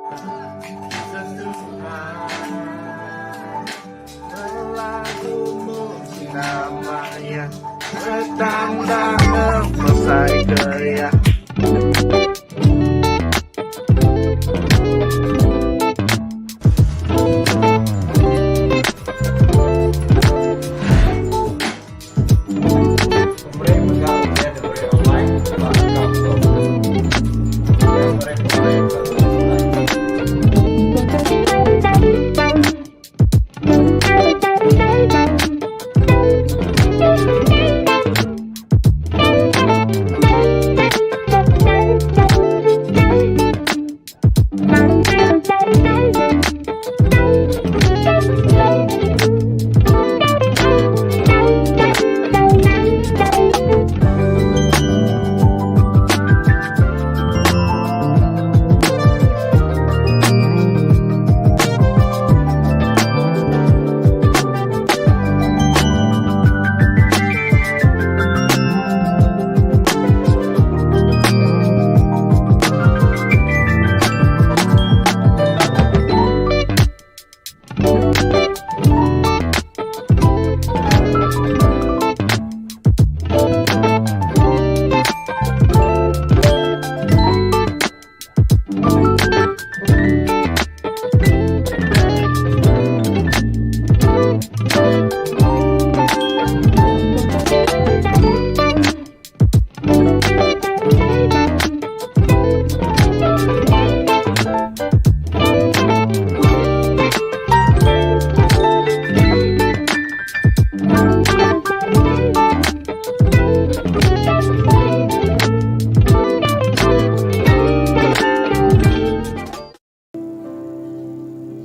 Pemeri mega ulih diberi online ba akaun tu. Ulih meri pemeri ba website.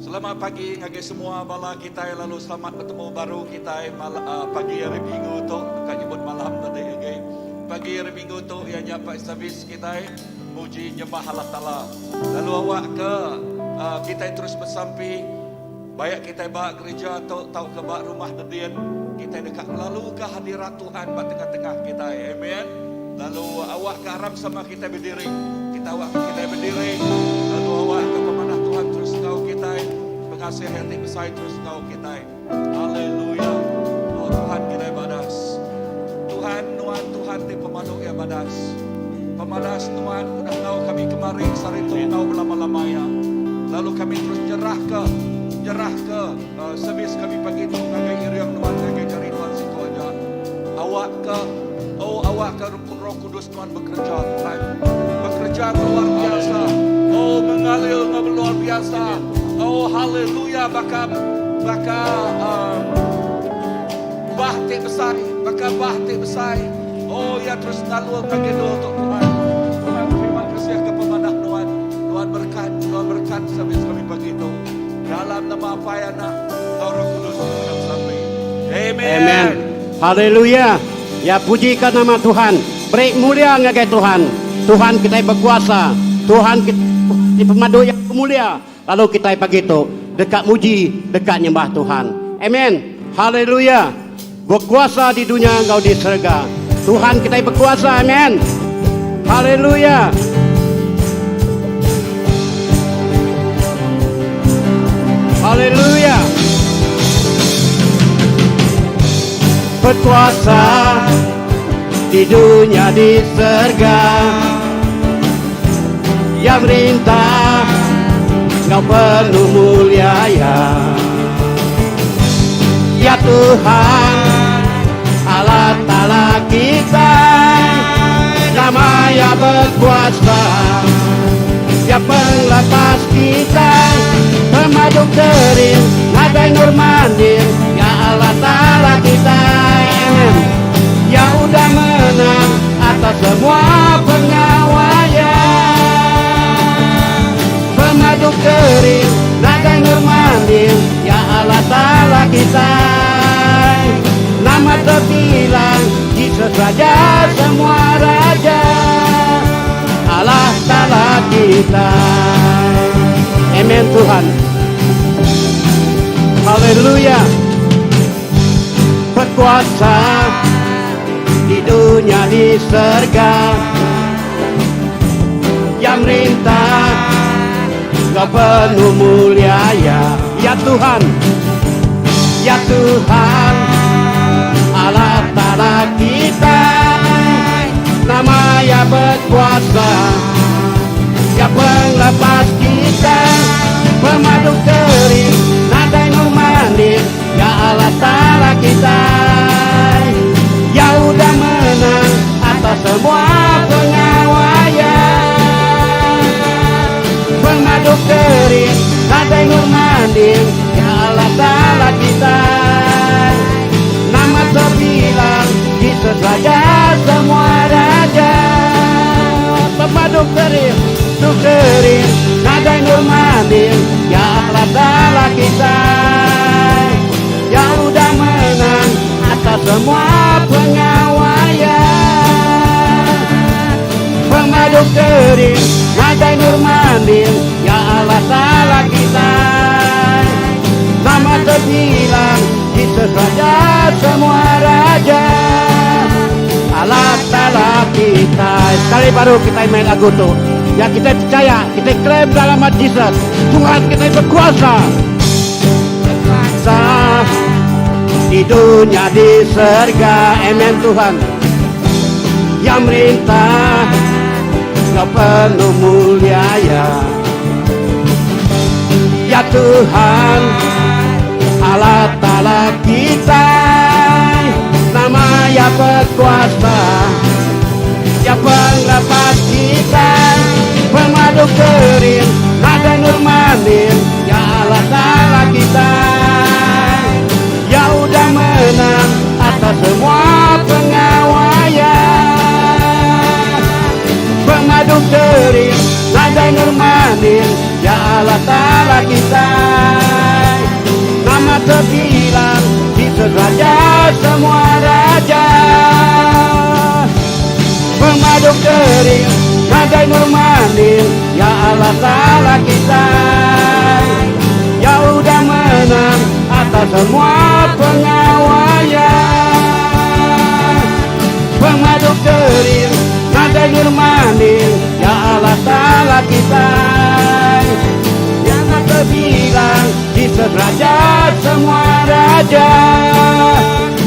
Selamat pagi ngagai semua bala kitai lalu selamat betemu baru kitai pagi hari minggu tu deka nyebut malam tadi agi. Pagi hari minggu tu iya nya pak servis kitai muji nyembah Allah Taala. Lalu awak ke kitai terus besampi baik kitai ba gereja tu tauka ba rumah dedin kitai deka ngelaluka hadirat Tuhan ba tengah-tengah kitai. Amen. Lalu awak ke aram sama kitai bediri. Kita awak ke kitai bediri. Lalu awak ke pemanah Tuhan terus enggau kitai. Pengasih iya ti besai terus enggau kitai. Haleluya. Oh Tuhan kitai badas. Tuhan nuan Tuhan ti pemadu iya badas. Pemadas nuan udah enggau kami kemari sehari tu enggau belama-lama iya. Lalu kami terus nyerahka nyerahka uh, servis kami pagi tu ngagai iring nuan ngagai jari nuan siku aja. Awakka oh awakka Roh Kudus nuan bekereja Tuhan. Bekereja luar biasa. Oh mengalir enggau luar biasa. Oh haleluya baka baka uh, bah ti besai, baka bah ti besai. Oh ya terus ngalur ke gedung tu Tuhan. Tuhan terima kasih ke pemanah nuan. Nuan berkat, nuan berkat sampai kami pagi tu. Dalam nama Apai Anak enggau Roh Kudus kita besampi. Amen. Amen. Haleluya. Ya pujika nama Tuhan. Beri mulia ngagai Tuhan. Tuhan kitai bekuasa. Tuhan kitai ti pemadu iya bemulia. Lalu kitai pagi tu deka muji, deka nyembah Tuhan. Amen. Haleluya. Bekuasa di dunya enggau di serega. Tuhan kitai bekuasa. Amen. Haleluya. Haleluya. Berkuasa di dunia di serga yang merintah ngau penuh mulia ya. Ya Tuhan Allah Ta'ala kita Nama ya berkuasa Ya pelepas kita Pemaduk kering Nadai nur mandir Ya Allah Ta'ala kita Ya udah menang Atas semua pengawalnya Pemadu kering Nadai nur mandir Ya Allah Ta'ala kita Nama terbilang Jesus Raja semua raja Allah Ta'ala kita Amen Tuhan Haleluya Berkuasa di dunia di serga Yang merintah. Ngau penuh mulia ya Ya Tuhan Ya Tuhan Allah Ta'ala kita Nama ya berkuasa Ya penglepas kita Pemadu kering Nadai numanding Ya Allah Ta'ala kita Ya udah menang Atas semua pengawaian Pemadu kering Nadai numanding Ya Allah Ta'ala kita Nama terbilang Jesus Raja semua raja Pemadu kering Tu kering Nadai numanding Ya Allah Ta'ala kita Ya udah menang Atas semua pengawaian Pemadu kering Nadai nurmanding Ya Allah Ta'ala kita Nama terbilang Jesus Raja semua raja Allah Ta'ala kita Sekali baru kita main lagu tu Ya kita percaya Kita klaim dalam nama Jesus Tuhan kita berkuasa Berkuasa Di dunia di serga Amen Tuhan Yang merintah Kau penuh mulia ya Ya Tuhan Allah Ta'ala kita Nama ya berkuasa Ya penglepas kita Pemadu kering Nada nurmanin Ya Allah Ta'ala kita Ya udah menang Atas semua pengawaian Pemadu kering Nada nurmanin Ya Allah Ta'ala kita Nama terbilang Jesus Raja semua raja Pemadu kering Nadai nurmanin Ya Allah Ta'ala kita Ya udah menang Atas semua pengawaian Pemadu kering Nadai nurmanin Ya Allah Ta'ala kita Yang terbilang Jesus Raja semua raja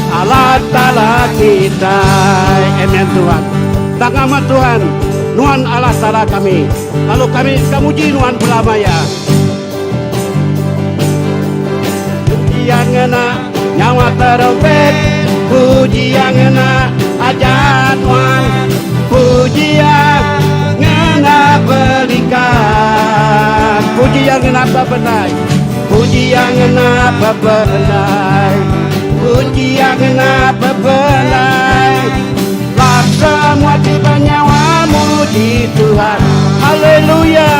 Allah Ta'ala kita Amen Tuhan Tangan Tuhan Nuan Allah Ta'ala kami Lalu kami kamuji Nuan belamaya Puji yang ngena nyawa terompet Puji yang ngena ajar Tuhan Puji yang ngena berikan Puji yang ngena bebenai Puji yang ngena bebenai Puji yang ngena bebenai Lah semua tiba nyawa muji Tuhan Haleluya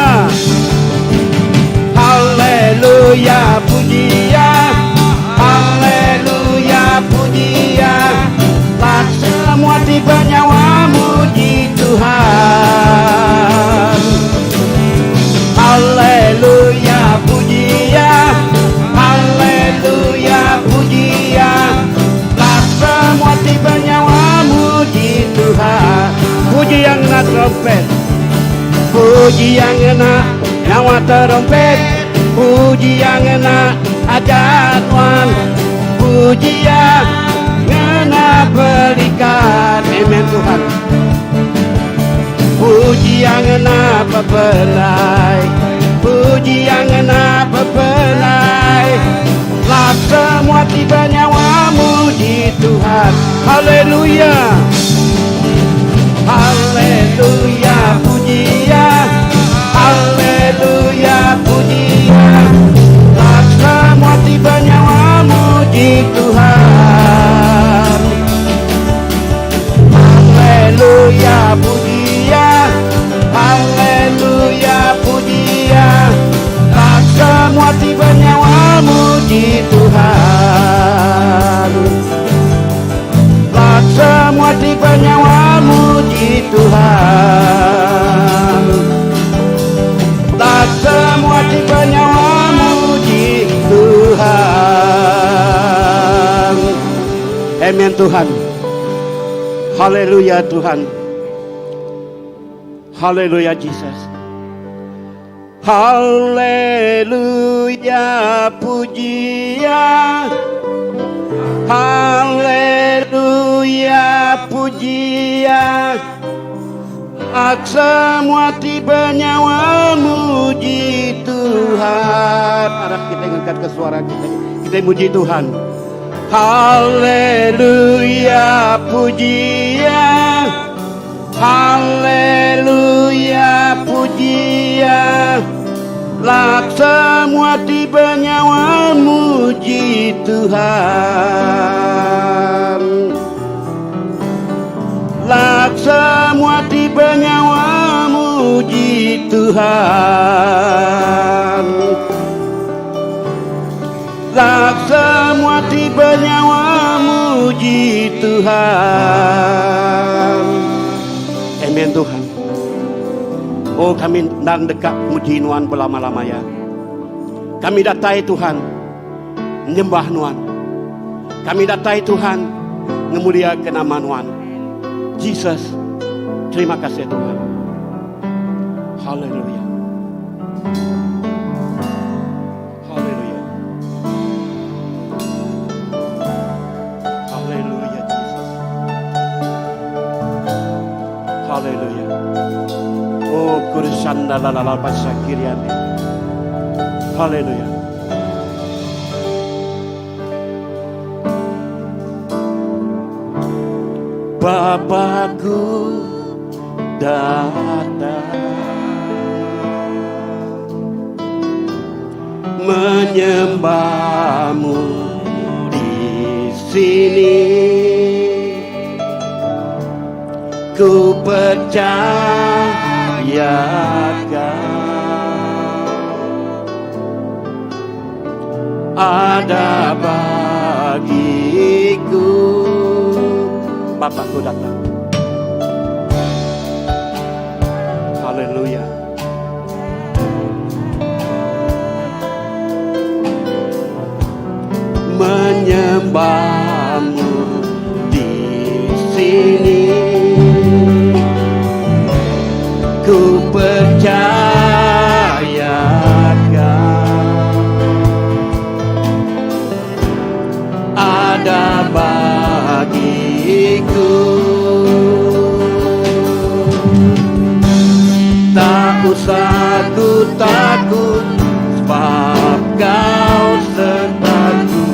Haleluya puji ya Haleluya puji ya Lah semua tiba nyawa muji Tuhan Haleluya puji ya Haleluya puji ya Lah semua tiba nyawa muji Tuhan Puji yang ngena trompet Puji yang ngena nyawa terompet Puji yang ngena ajar Tuhan Puji yang ngena berikan Amen Tuhan Puji yang ngena bebelai Puji yang ngena bebelai Lah semua tiba nyawa muji Tuhan Haleluya Haleluya puji ya Haleluya puji ya Lah semua tiba nyawa muji Tuhan Haleluya puji ya Haleluya puji ya Lah semua tiba nyawa muji Tuhan Lah semua tiba nyawa muji Tuhan Lah semua tiba nyawa muji Tuhan Amin Tuhan Haleluya Tuhan Haleluya Jesus. Haleluya puji Iya Haleluya puji Iya Ak semua ti benyawa muji Tuhan Arap kita ngangkat ke suara kita Kita muji Tuhan Haleluya puji Iya Haleluya puji Iya Lak semua ti benyawa muji Tuhan Lak semua ti benyawa muji Tuhan Lak semua ti benyawa muji Tuhan. Amen Tuhan. Oh kami endang deka muji Nuan belama-lama ya. Kami datai Tuhan nyembah Nuan. Kami datai Tuhan ngemulia ke nama Nuan. Jesus, terima kasih Tuhan. Haleluya. Haleluya. Haleluya Jesus. Haleluya. Oh kursanda la la la pasakiriane. Haleluya. Bapakku datang menyembahmu di sini ku percayakan ada bagiku Bapakku datang Haleluya Menyembahmu di sini Ku percayakan Ada bagiku Tak usah ku takut Sebab kau sertaku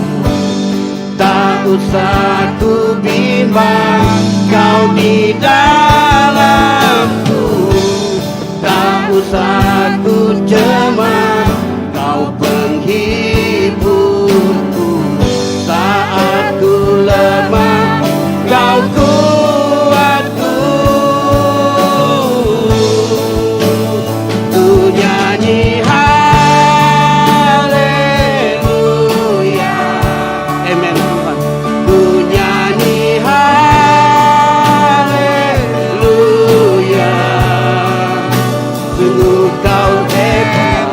Tak usah ku bimbang Kau di dalamku Tak usah ku cemas Kau penghiburku Saat ku lemah Kau kuatku Ku nyanyi haleluya Amen Tuhan Ku nyanyi haleluya Sungguh kau hebat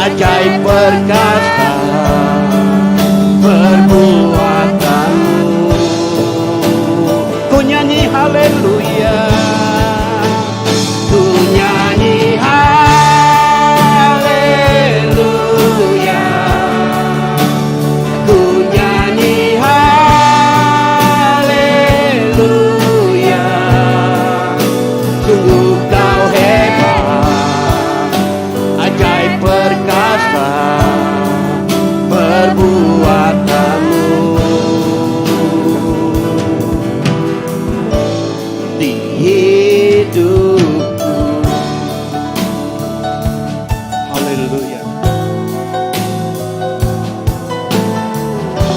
Ajaib perkasa Perbuatanmu Ku nyanyi haleluya Ku nyanyi haleluya Ku nyanyi haleluya Sungguh kau hebat Ajaib perkasa Perbuatanmu Di hidupku Haleluya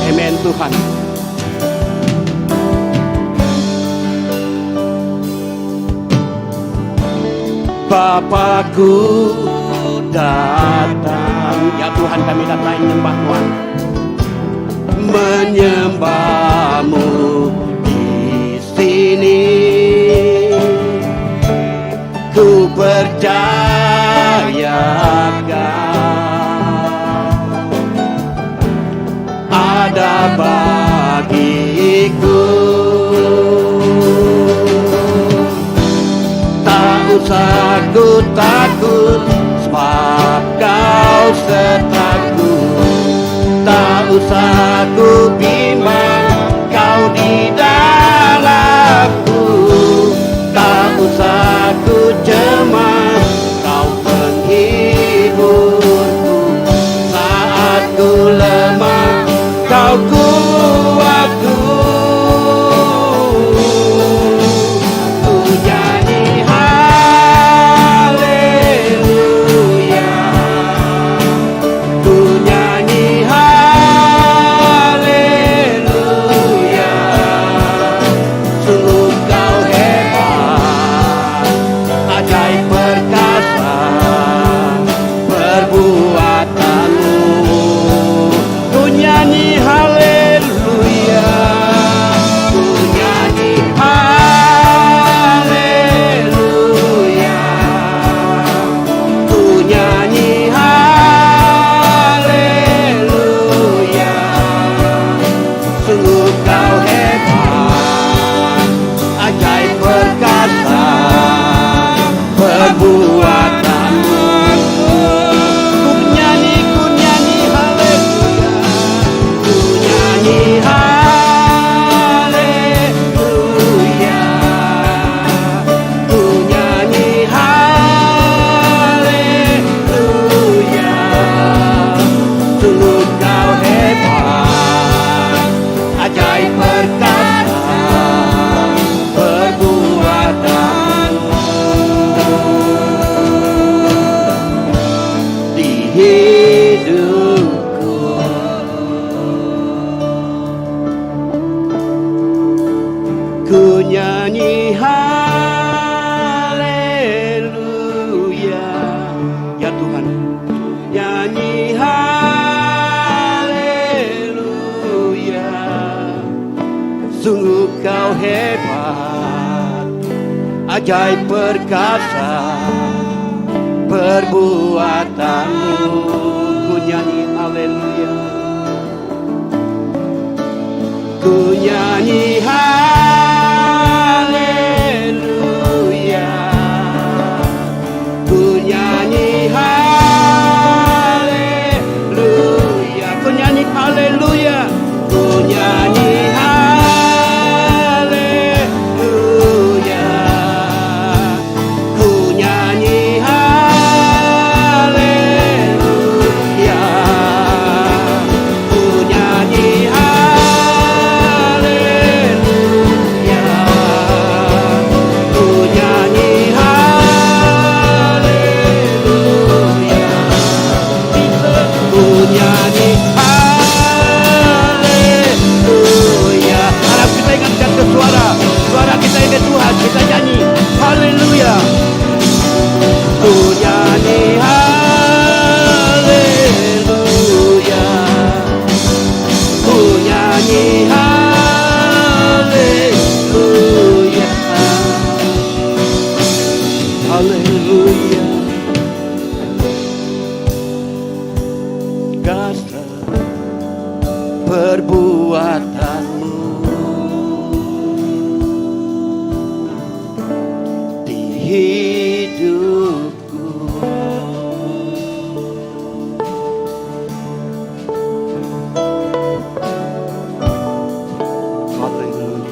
Amen Tuhan. Bapakku datang Ya Tuhan kami datang menyembah Tuhan Menyembahmu di sini Ku percayakan Ada bagiku Tak usah ku takut Sebab kau sertaku Tak usah ku bimbang Kau di dalamku Tak usah ku cemas Kau penghiburku Saat ku lemah Kau kuatku Ku nyanyi haleluya Ku nyanyi haleluya Sungguh kau hebat Ajaib perkasa Perbuatanmu Ku nyanyi haleluya Ku nyanyi haleluya Ku nyanyi haleluya Sungguh kau hebat Ajaib perkasa Perbuatanmu Ku nyanyi, ku nyanyi haleluya Ku nyanyi haleluya Ku nyanyi haleluya Sungguh kau hebat Ajaib perkasa Perbuatanmu Di hidupku Ku nyanyi haleluya Ya Tuhan Nyanyi haleluya Sungguh kau hebat Ajaib perkasa Perbuatanmu Ku nyanyi haleluya Ku nyanyi haleluya Ku nyanyi haleluya Ku nyanyi haleluya Ku nyanyi haleluya Ku nyanyi haleluya Ku nyanyi haleluya Ku nyanyi haleluya Ku nyanyi haleluya Harap kita ingatkan ke suara Suara kita ingat Tuhan Kita nyanyi haleluya Ku nyanyi haleluya Ku nyanyi haleluya Haleluya Kuasa perbuatanmu Di hidupku Haleluya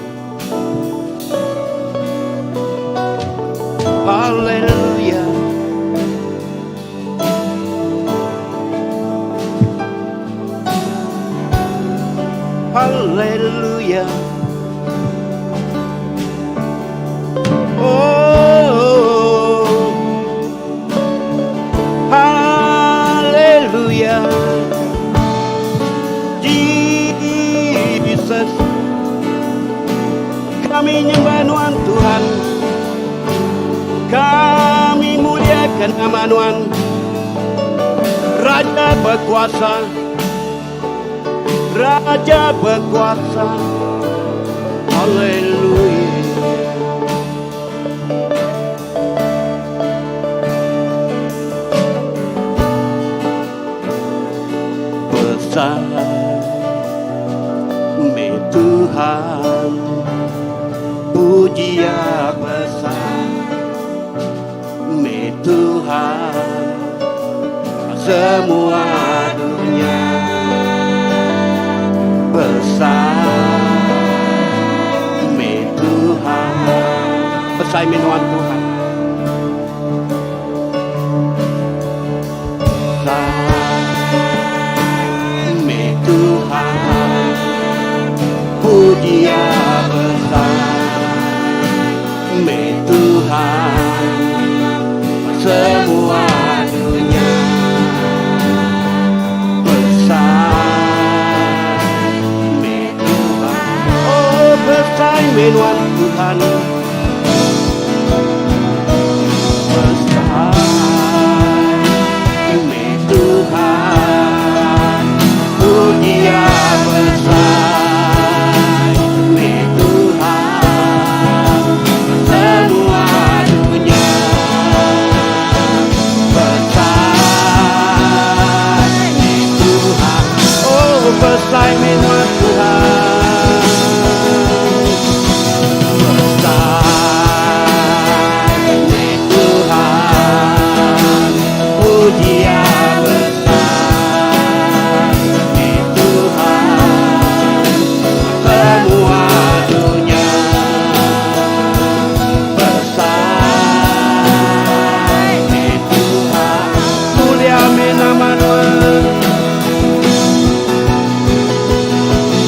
Haleluya Haleluya Oh Haleluya Jesus Kami nyembah nuan Tuhan Kami muliakan nama nuan Raja berkuasa Raja berkuasa Haleluya Besar meh Tuhan Puji ya besar meh. Semua dunya Besai meh Tuhan Besai meh nuan Tuhan Besai meh Tuhan Puji Iya besai meh Tuhan Semua dunya Besai meh Tuhan Oh besai meh nuan Tuhan Besai meh Tuhan Puji Iya besai meh Tuhan Semua dunya Besai meh Tuhan Oh besai meh nuan Tuhan Besai meh Tuhan Puji Iya besai meh Tuhan Semua dunya Besai meh Tuhan Mulia meh nama Nuan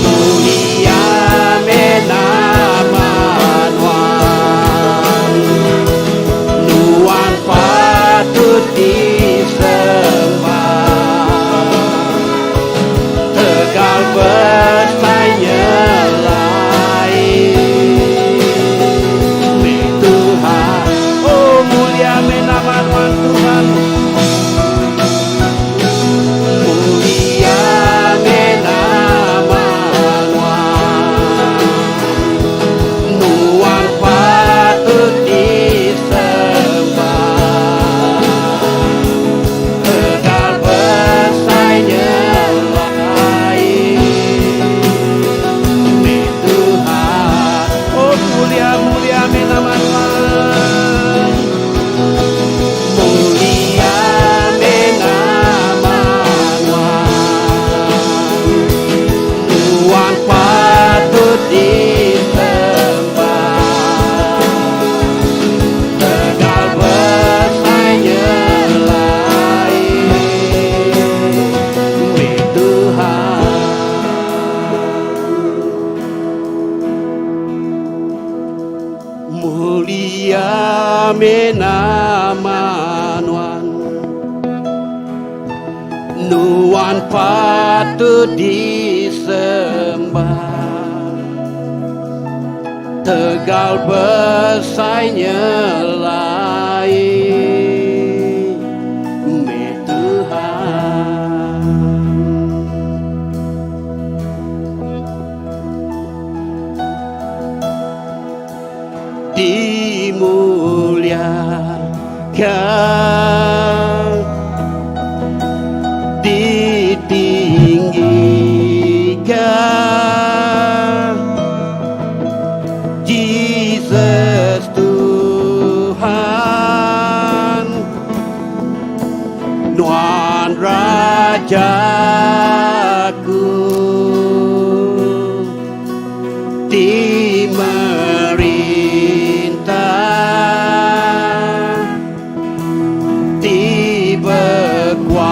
Mulia meh nama Nuan Nuan patut disembah Tegal besai nyelai Meh Tuhan Oh mulia meh nama Nuan Tuhan Mulia meh nama Nuan Nuan patut disembah Tegal besai nyelai Meh Tuhan Oh mulia mulia meh nama Nuan Mulia meh nama Nuan Nuan patut disembah Tegal besai nyelai Meh Tuhan Mulia meh nama Nuan Nuan patut disembah Tegal besai nyelai Meh Tuhan. Dimuliakan Ditinggikan Jesus Tuhan Nuan Rajaku Ti merintah Ti bekuasa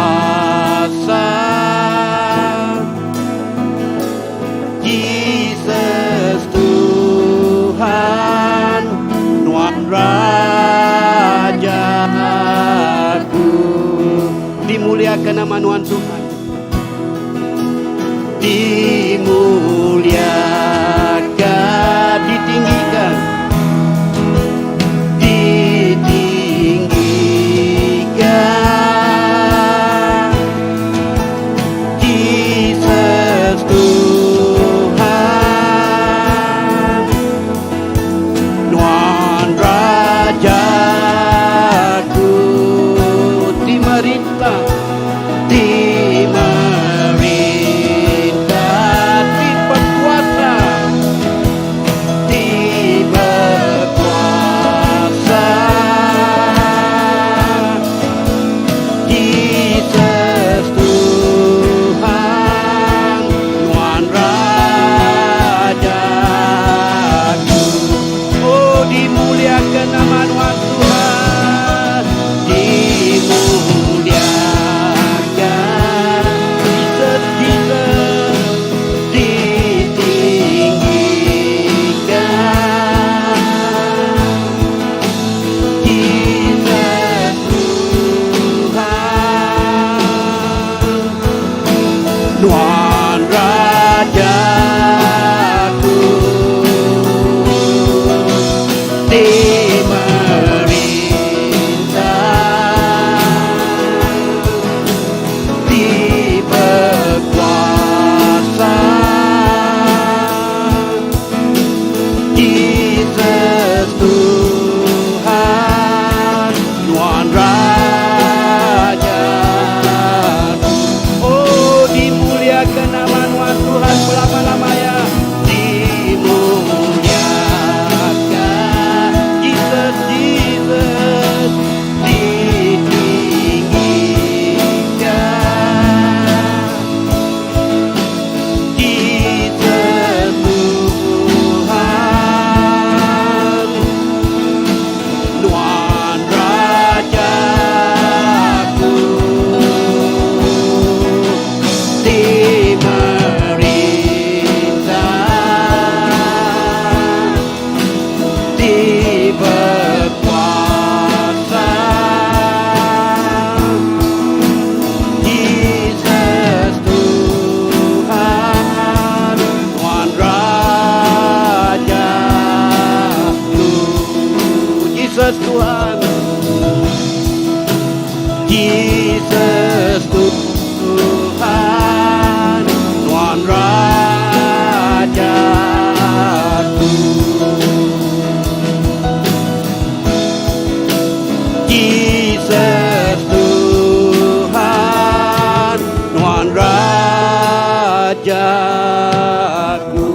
Jesus Tuhan Nuan Raja aku. Dimuliakan nama Nuan Tuhan. Dimuliakan, ditinggikan, ditinggikan Jesus Tuhan Nuan Rajaku ti merintah ti. Jesus Tuhan Nuan Raja ku. Jesus Tuhan Nuan Raja ku.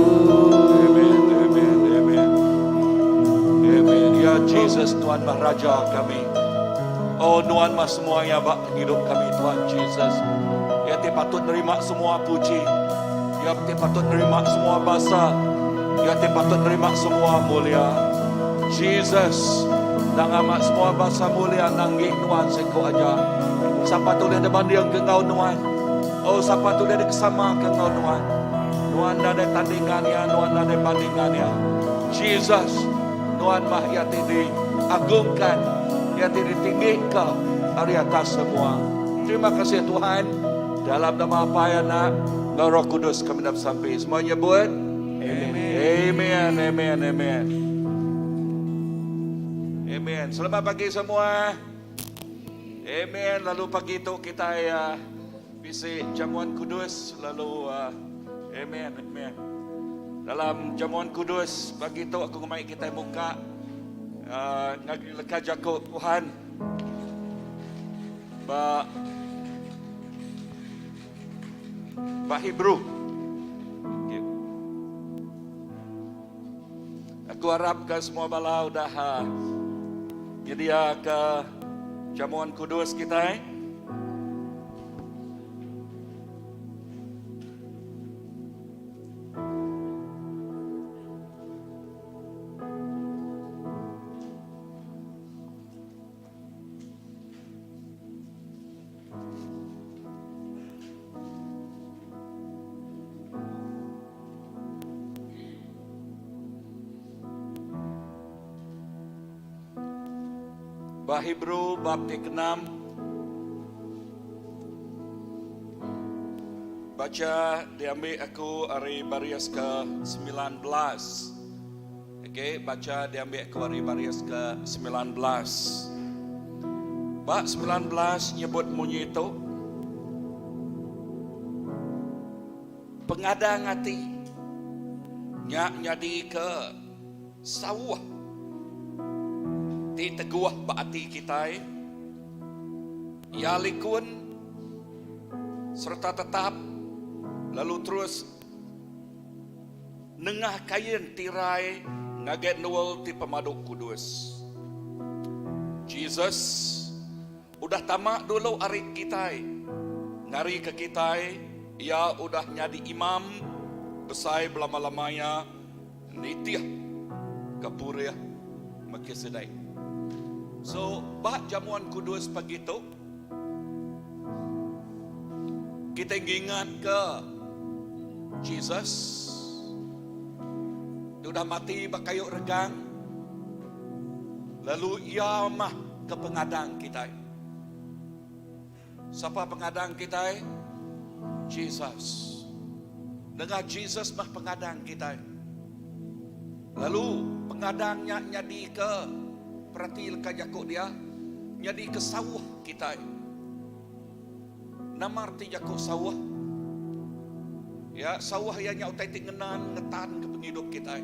Amen, amen, amen. Amen. Ya Jesus Tuhan mah Raja kami. Oh Nuan mah semuanya bak penghidup kami Tuhan Jesus. Ya ti patut nerima semua puji. Ya ti patut nerima semua basa. Ya ti patut nerima semua mulia. Jesus nang amat semua basa mulia nanggi Nuan seko aja. Sapa tu ulih dibanding ke enggau Nuan? Oh sapa tu ulih dikesama ke enggau Nuan? Nuan nadai tandingan ya, Nuan nadai bandingan ya. Jesus, Nuan mah ya ti diagungkan, ya ti ditinggika ari atas semua. Terima kasih Tuhan. Dalam nama Apai Anak enggau Roh Kudus kami dah besampi. Semua nyebut Amen. Amen. Amen. Amen. Amen. Selamat pagi semua. Amen. Lalu pagi tu kita uh, bisi jamuan kudus lalu uh, amen. Amen. Dalam jamuan kudus pagi tu aku ngemai kita muka uh, ngagi leka jaku Tuhan ba ba Hebrew. Okay. Aku harap ke semua bala udah uh, nyedia ke jamuan kudus kita. Eh. Ba Hebrew bab ti keenam Bacha diambi aku ari baris ke 19. Okey, bacha diambi aku ari baris ke 19. Ba 19 nyebut munyi tu. Pengadang ati nya nyadika sauh ti teguh ba ati kitai. Iya likun sereta tetap lalu terus nengah kain tirai ngagai endur ti pemadu kudus. Jesus udah tama dulu ari kitai. Ngarika kitai, iya udah nyadi imam besai belama-lama iya nitih ke purih Melkisedek. So, ba jamuan kudus pagi tu, kitai ngingatka Jesus ti udah mati ba kayu regang lalu iya mah ke pengadang kitai. Sapa pengadang kitai? Jesus. Nengah Jesus mah pengadang kitai. Lalu pengadang nya nyadika, perati leka jaku dia, nyadika sauh kitai. Nama reti jaku sauh? Ya, sauh iya nya utai ti ngenan ngetanka pengidup kitai.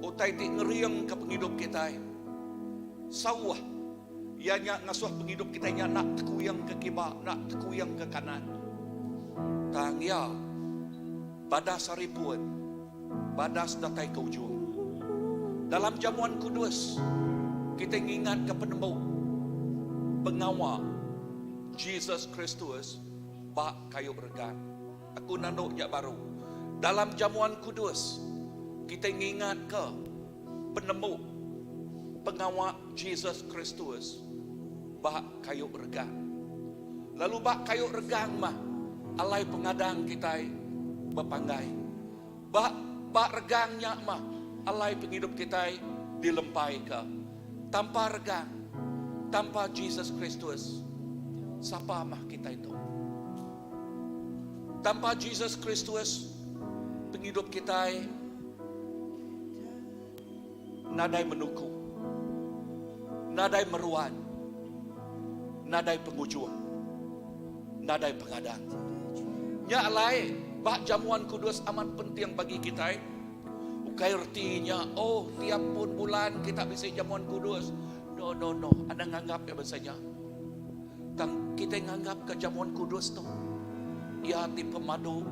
Utai ti ngeringka pengidup kitai. Sauh iya nya ngasuh pengidup kitai nya enda tekuyang ke kiba, enda tekuyang ke kanan. Tang iya badas hari pun, badas datai ke ujung. Dalam jamuan kudus, kitai ngingatka penembu pengawa Jesus Kristus ba kayu regang. Aku nandu nya baru. Dalam jamuan kudus, kitai ngingatka penemu pengawa Jesus Kristus ba kayu regang. Lalu ba kayu regang mah alai pengadang kitai bepanggai. Ba ba regang nya mah alai pengidup kitai dilempaika. Tanpa regang, tanpa Jesus Kristus, sapa mah kitai tu? Tanpa Jesus Kristus, pengidup kitai nadai menuku, nadai meruan, Nadai pengujung. Nadai pengadang. Nya alai, ba jamuan kudus amat penting bagi kitai. Ukai reti nya, oh tiap pun bulan kita bisi jamuan kudus. No, no, no. Anang nganggap iya bansa nya. Tang kitai nganggap ka jamuan kudus tu iya ti pemadu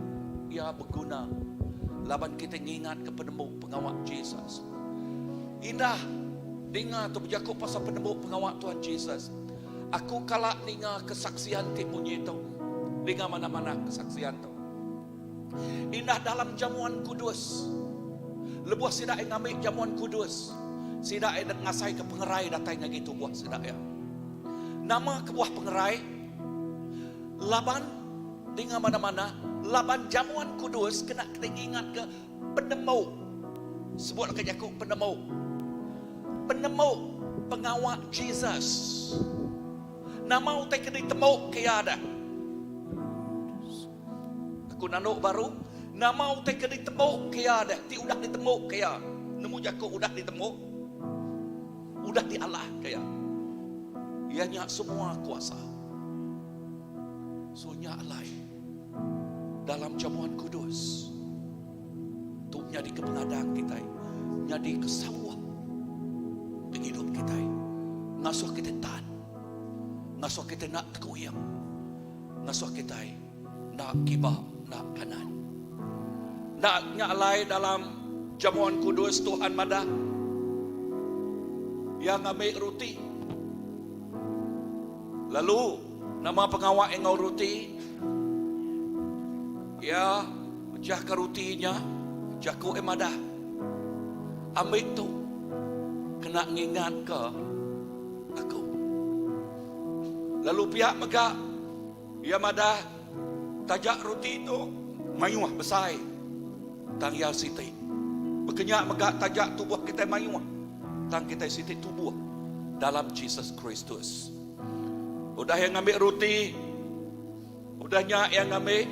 iya beguna laban kitai ngingatka penemu pengawa Jesus. Indah ninga tu bejaku pasal penemu pengawa Tuhan Jesus. Aku kala ninga kesaksian ti munyi tu. Ninga manah-manah kesaksian tu. Indah dalam jamuan kudus, lebuh sida iya ngambi jamuan kudus, sida iya ngasaika pengerai datai ngagai tubuh sida iya. Nama kebuah pengerai? Laban, dinga manah-manah, laban jamuan kudus kena kitai ngingatka penemu. Sebut leka jaku penemu. Penemu pengawa Jesus. Nama utai ke ditemu ke iya dah? Aku nandu baru, nama utai ke ditemu ke iya deh, ti udah ditemu ke iya. Nemu jaku udah ditemu, udah dialah ke iya. Iya nya semua kuasa. So nya alai dalam jamuan kudus tu nyadi ke pengadang kitai, nyadi ke sauh pengidup kitai, ngasuh kitai tan, ngasuh kitai enda tekuyang. Ngasuh kitai enda kiba enda kanan. Enda nya alai dalam jamuan kudus Tuhan madah Iya ngambi ruti. Lalu nama pengawa iya enggau ruti? Iya mejahka ruti nya, jaku iya madah, Ambi tu kena ngingatka aku. Lalu pia mega iya madah taja ruti tu mayuh besai tang iya siti. Baka nya mega taja tubuh kitai mayuh tang kitai siti tubuh dalam Jesus Kristus. Udah iya ngambi ruti, udah nya iya ngambi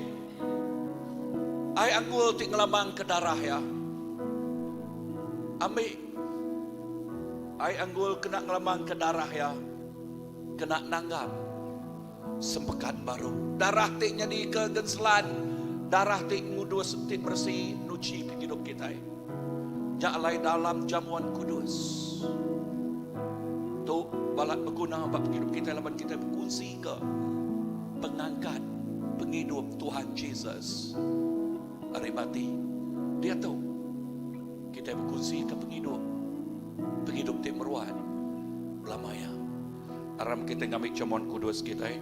ai anggur ti ngelambangka darah iya. Ambi ai anggur kena ngelambangka darah iya. Kena nanggam sempekat baru. Darah ti nyadika genselan, darah ti ngudus ti beresi nuchi pengidup kitai. Nya alai dalam jamuan kudus tu balat beguna ba pengidup kitai laban kitai bekunsika pengangkat pengidup Tuhan Jesus ari mati. Diatu kitai bekunsika pengidup pengidup ti meruan belama iya. Aram kitai ngambi jamuan kudus kitai.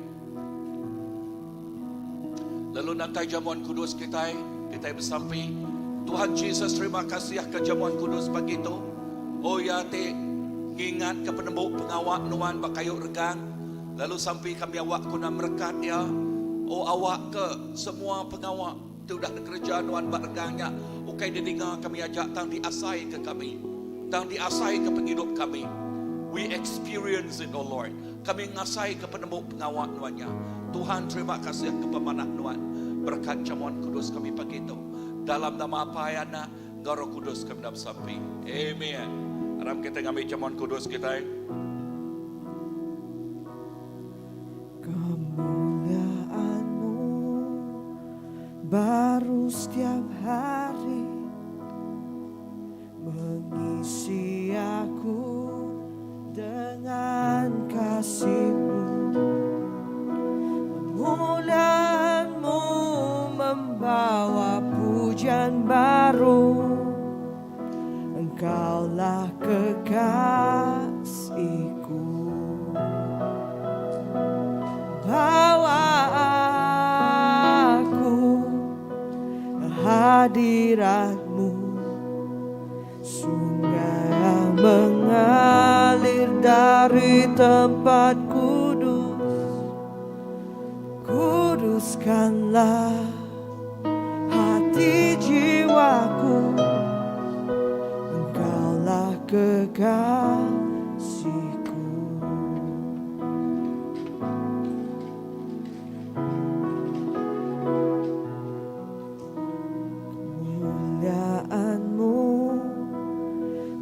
Lalu nantai jamuan kudus kitai, kitai besampi, Tuhan Jesus terima kasih ke jamuan kudus pagi tu. Oh ya ti ngingat ke penemu pengawa nuan ba kayu regang. Lalu sampi kami awak guna merekat ya. Oh awak ke semua pengawa ti udah dikereja nuan ba regang nya ukai didinga kami aja tang diasaika kami, tang diasaika pengidup kami. We experience it, O Lord. Kami ngasaika penemu pengawa nuan nya. Tuhan terima kasih ke pemanah nuan. Berekat jamuan kudus kami pagi tu. Dalam nama Apai, Anak, enggau Roh Kudus kami dah besampi. Amen. Aram kita ngambi jamuan kudus kitai. Kemuliaanmu baru setiap hari Mengisi aku dengan kasihmu Kemuliaanmu membawa pujian baru Engkaulah kekasihku Bawa aku ke hadiratmu Sungai yang mengalir dari tempat kudus Kuduskanlah hati jiwaku Engkaulah kekasihku Kemuliaanmu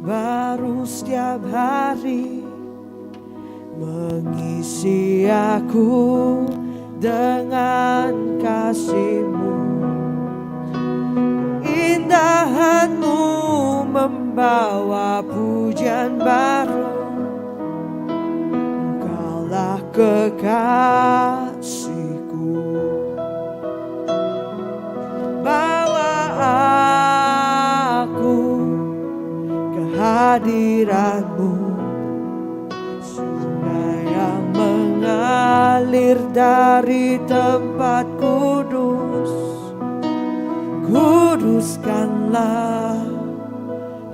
baru setiap hari Mengisi. aku dengan kasihmu Keindahanmu membawa pujian baru Engkaulah kekasihku Bawa aku ke hadiratmu Sungai yang mengalir dari tempat kudus Kuduskanlah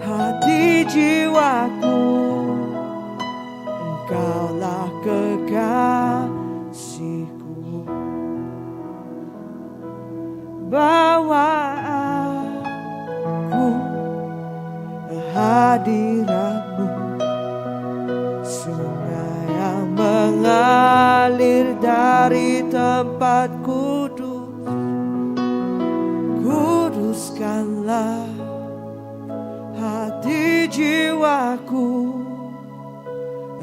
hati jiwaku Engkaulah kekasihku Bawa aku ke hadiratmu Sungai yang mengalir dari tempat kudus Kuduskanlah hati jiwaku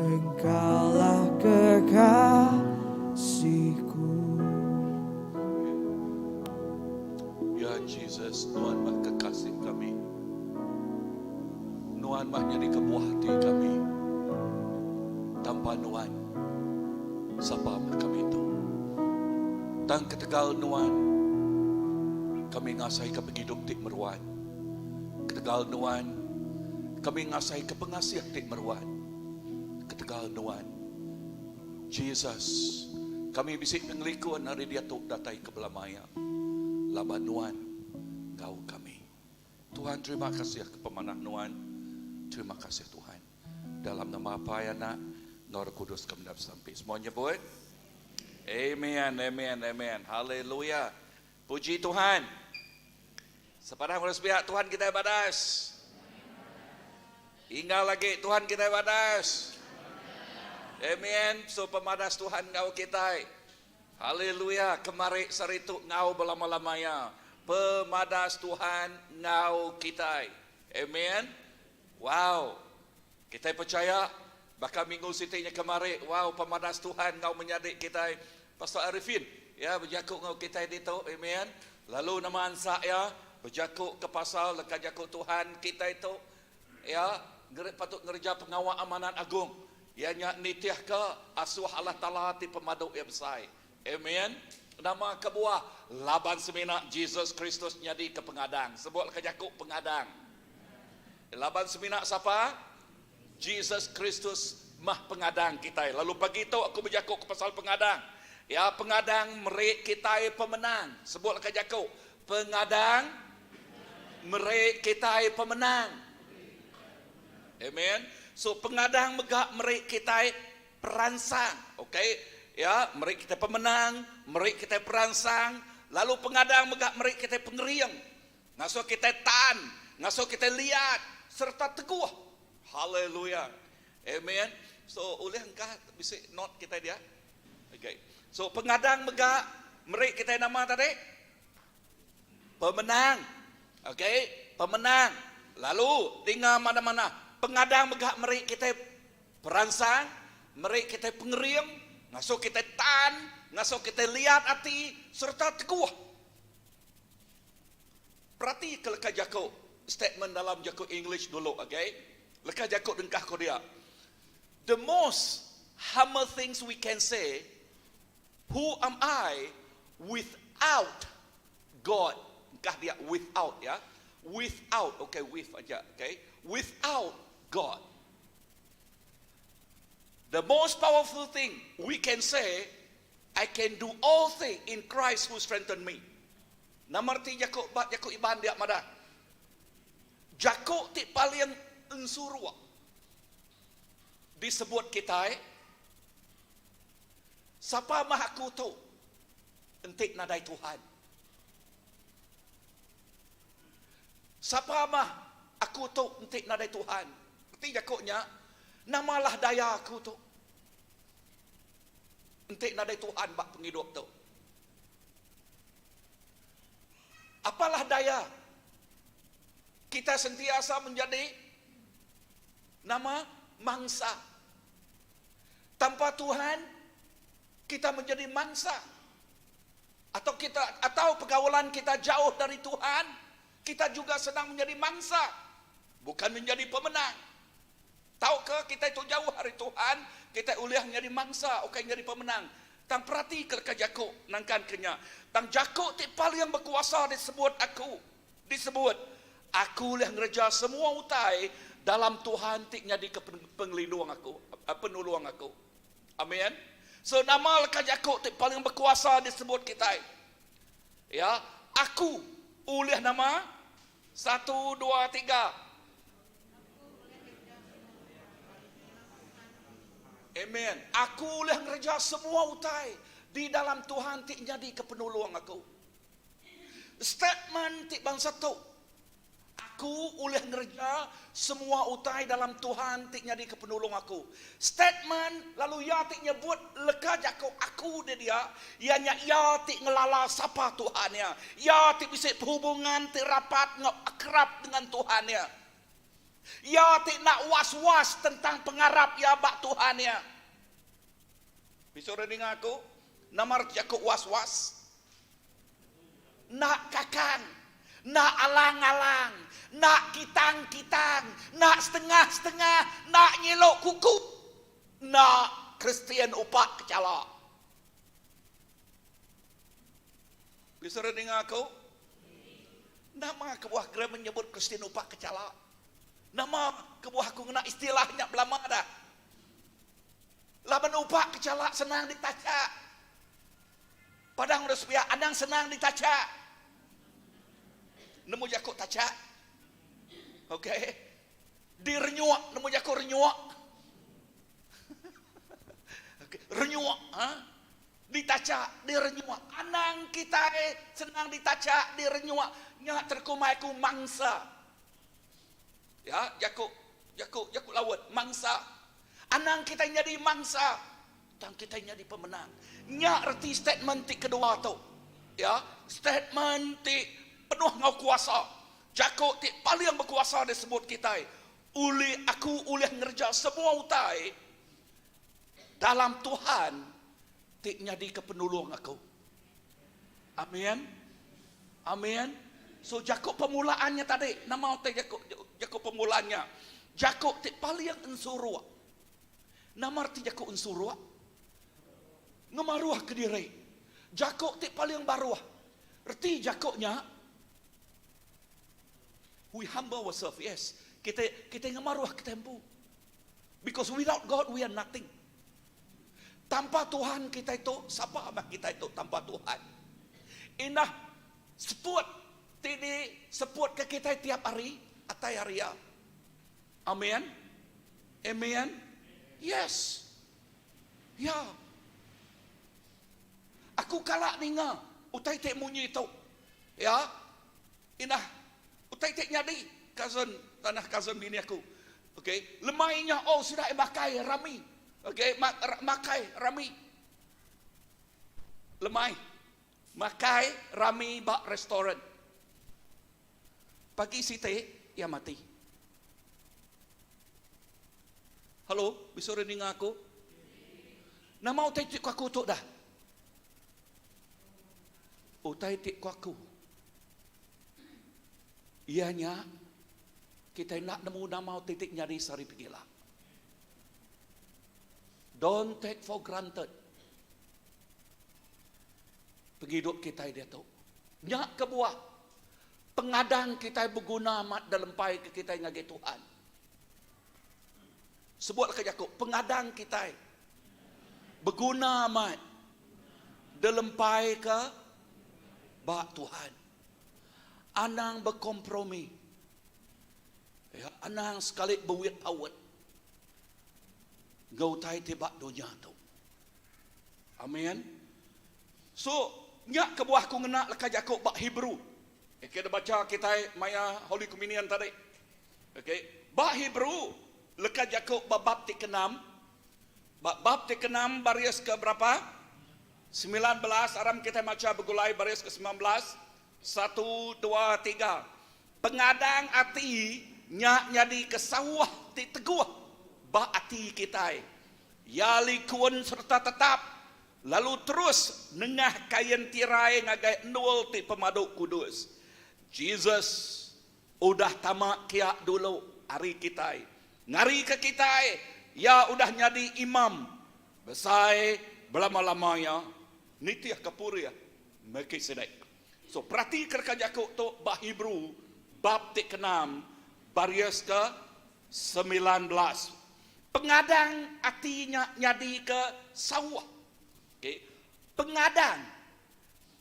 Engkaulah kekasihku. Ya Jesus, Nuan mah kekasih kami. Nuan mah nyadi kebuah hati kami. Tanpa Nuan, sapa mah kami tu? Tang ketegal Nuan, kami ngasai ke pengidup ti meruan. Ketegal Nuan, kami ngasai ke pengasih ti meruan. Ketegal Nuan, Jesus, kami bisi pengelikun ari diatu datai ke bela maya, laban Nuan enggau kami. Tuhan terima kasih ke pemanah Nuan, terima kasih Tuhan. Dalam nama Apai, Anak, enggau Roh Kudus kami enda besampi. Semua nyebut, Amen, amen, amen. Haleluya. Puji Tuhan. Sepadang urang sepiak Tuhan kitai badas. Inggal agi Tuhan kitai badas. Amen. So pemadas Tuhan enggau kitai. Haleluya. Kemari saritu enggau belama-lama iya. Pemadas Tuhan enggau kitai. Amen. Wow. Kitai pechaya baka minggu siti nya kemari, wow pemadas Tuhan enggau menyadi kitai Pastor Arifin ya bejaku enggau kitai ditu. Amen. Lalu nama ansa iya bejaku ke pasal leka jaku Tuhan kitai tu Iya patut ngereja pengawa amanat agung, iya nya nitihka asuh Allah Taala ti pemadu iya besai. Amen. Nama kebuah? Laban semina Jesus Kristus nyadika pengadang. Sebut leka jaku pengadang. Laban semina sapa? Jesus Kristus mah pengadang kitai. Lalu pagi tu aku bejaku ke pasal pengadang. Ya, pengadang meri kitai pemenang. Sebut leka jaku pengadang. Meri kitai pemenang. Amen. So pengadang mega meri kitai peransang. Okay. Ya, meri kitai pemenang, meri kitai peransang, lalu pengadang mega meri kitai pengering. Ngasuh kitai tan, ngasuh kitai liat sereta teguh. Haleluya. Amen. So ulih engkah bisi note kitai dia. Okay. So pengadang mega meri kitai nama tadi? Pemenang. Ok, pemenang. Lalu dinga manah-manah, pengadang mega meri kitai peransang, meri kitai pengering, ngasuh kitai tan, ngasuh kitai liat ati sereta teguh. Peratika leka jaku statement dalam jaku English dulu, ok. Leka jaku dengkah ko dia. The most humble things we can say Who am I without God? Engkah dia without ya. Without, okay with aja, okay. Without God. The most powerful thing we can say, I can do all thing in Christ who strengthen me. Nama reti jaku ba jaku Iban dia madah? Jaku ti paling ensuruk disebut kitai Sapa mah aku tu enti nadai Tuhan? Sapa mah aku tu enti nadai Tuhan? Reti jaku nya, namalah daya aku tu enti nadai Tuhan ba pengidup tu. Apalah daya kita sentiasa menjadi nama mangsa. Tanpa Tuhan, Kita menjadi mangsa. Atau kita atau pergaulan kita jauh dari Tuhan, kita juga sedang menjadi mangsa, bukan menjadi pemenang. Tauka kitai tu jauh ari Tuhan, kitai ulih nyadi mangsa ukai nyadi pemenang. Tang perati ke leka jaku nangkan ke nya. Tang jaku ti paling bekuasa disebut aku, disebut, Aku ulih ngereja semua utai dalam Tuhan ti nyadika pengelindung aku, penulung aku. Amin. So nama leka jaku ti paling bekuasa disebut kitai? Ya, aku ulih nama? Satu, dua, tiga. Amen. Aku ulih ngereja semua utai di dalam Tuhan ti nyadika penulung aku. Statement ti bansa tu, Aku ulih ngereja semua utai dalam Tuhan ti nyadika penulung aku. Statement lalu iya ti nyebut leka jaku aku di dia, iya nya iya ti ngelala sapa Tuhan iya. Iya ti bisi perhubungan ti rapat enggau akrab dengan Tuhan iya. Iya ti enda was-was tentang pengarap iya ba Tuhan iya. Bisi orang ninga aku? Nama reti jaku was-was? Enda kakang, enda alang-alang, enda kitang-kitang, enda setengah-setengah, enda nyiluk kuku, enda Kristian upak kechala. Bisi orang ninga aku? Nama kebuah Graham nyebut Kristian upak kechala? Nama kebuah aku ngena istilah nya belama dah? Laban upak kechala senang ditachak. Padang udah sepiak anang senang ditachak. Nemu jaku tachak? Okey. Direnyuk, nemu jaku renyuk? Okey, renyuk, ha? Ditachak, direnyuk. Anang kitai senang ditachak, direnyuk. Nya terkumbai ku mangsa. Ya, jaku jaku jaku laut, mangsa. Anang kitai nyadi mangsa, tang kitai nyadi pemenang. Nya reti statement ti kedua tu. Ya, statement ti penuh enggau kuasa. Jaku ti paling bekuasa disebut kitai, Ulih aku ulih ngereja semua utai dalam Tuhan ti nyadika penulung aku. Amin. Amin. So jaku pemulaan nya tadi, nama utai jaku jaku pemulaan nya? Jaku ti paling ensuruk. Nama reti jaku ensuruk? Ngemaruh kediri. Jaku ti paling baruh. Reti jaku nya we humble ourselves. Yes. Kita kita ngemaruh kita empu. Because without God we are nothing. Tanpa Tuhan kitai tu, sapa meh kitai tu tanpa Tuhan? Indah seput ti diseputka kitai tiap hari atai ari Iya. Amen. Amen. Yes. Ya. Aku kala ninga utai ti munyi tu. Ya. Indah utai ti nyadi cousin tanah cousin bini aku. Ok lemai nya oh sida iya makai rami ok makai rami lemai makai rami ba restoran pagi siti iya mati. Hello bisi orang ninga aku? Nama utai ti ku aku tu dah? Utai ti ku aku iya nya Kitai enda nemu nama utai ti nyadi sehari pegila. Don't take for granted pengidup kitai diatu. Nya kebuah pengadang kitai beguna amat dilempaika kitai ngagai Tuhan. Sebut leka jaku, pengadang kitai beguna amat dilempaika ba Tuhan. Anang bekompromi. Ya, anang sekali bewit paut enggau utai ti ba dunya tu. Amin. So, nya kebuah aku ngena leka jaku ba Hebrew. Okay, da bacha kitai maya Holy Communion tadi. Okay, ba Hebrew leka jaku ba bab ti keenam, ba bab ti keenam baris ke berapa? 19, aram kitai macha begulai baris ke 19. Satu, dua, tiga. Pengadang ati nya nyadika sauh ti teguh ba ati kitai. Iya likun sereta tetap. lalu terus nengah kain tirai ngagai endur ti pemadu kudus. Jesus udah tama kia dulu ari kitai. Ngarika kitai, iya udah nyadi imam besai belama-lama iya nitihka purih Melkisedek. So, peratika leka jaku tu ba Hebrew bab ti keenam baris ke 19. Pengadang ati nya nyadika sauh. Okay. Pengadang.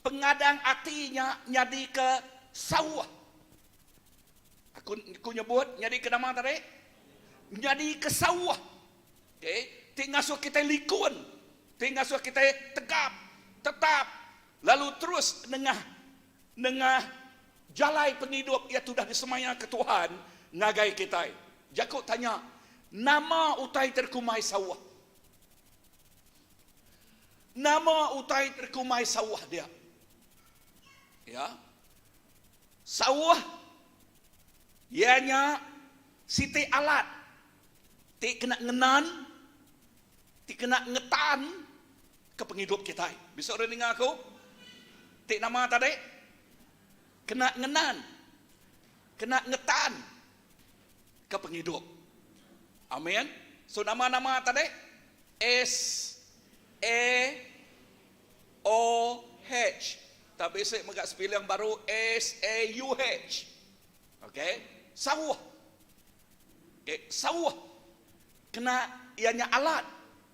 Pengadang ati nya nyadika sauh. Aku aku nyebut nyadika nama tadi? Nyadika sauh. Okay. Ti ngasuh kitai likun. Ti ngasuh kitai tegap, tetap lalu terus nengah nengah jalai pengidup iya ti udah disemayaka Tuhan ngagai kitai. Jaku tanya, Nama utai ti dikumbai sauh? Nama utai ti dikumbai sauh dia? Ya. Sauh iya nya siti alat ti kena ngenan, ti kena ngetan ke pengidup kitai. Bisi orang ninga aku? Ti nama tadi? Kena ngenan, kena ngetan ke pengidup. Amin. So nama-nama tadi? S A O H. Tak bisi mega spelling baru S A U H. Okey, sauh. Okey, sauh. Kena iya nya alat,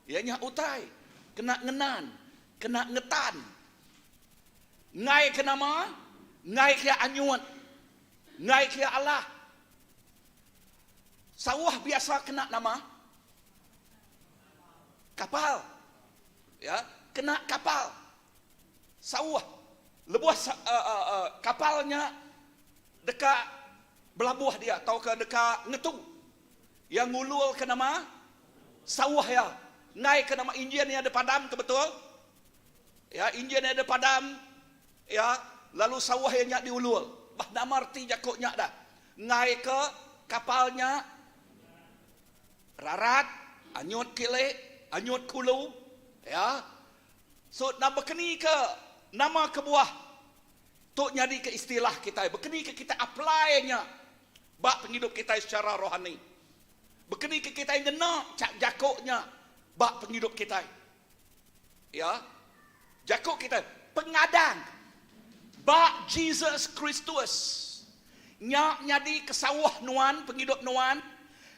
iya nya utai, kena ngenan, kena ngetan. Enggai ke nama, enggai ke anyut, enggai ke alah. Sauh biasa kena nama kapal. Ya, kena kapal. Sauh lebuh kapal nya deka belabuh dia tauka deka ngetu. Iya ngululka nama sauh iya. Enggai ke nama injin iya dipadam ke betul. Ya, injin iya dipadam ya, lalu sauh iya nya diulul. Bah nama reti jaku nya dah. Enggai ke kapal nya rarat, anyut kili, anyut kulu. Ya. So nama bekeni ke nama kebuah tu nyadika istilah kitai, bekeni ke kitai apply nya ba pengidup kitai secara rohani. Bekeni ke kitai ngena jaku nya ba pengidup kitai. Ya. Jaku kitai pengadang ba Jesus Kristus nya nyadi kesauh nuan pengidup nuan,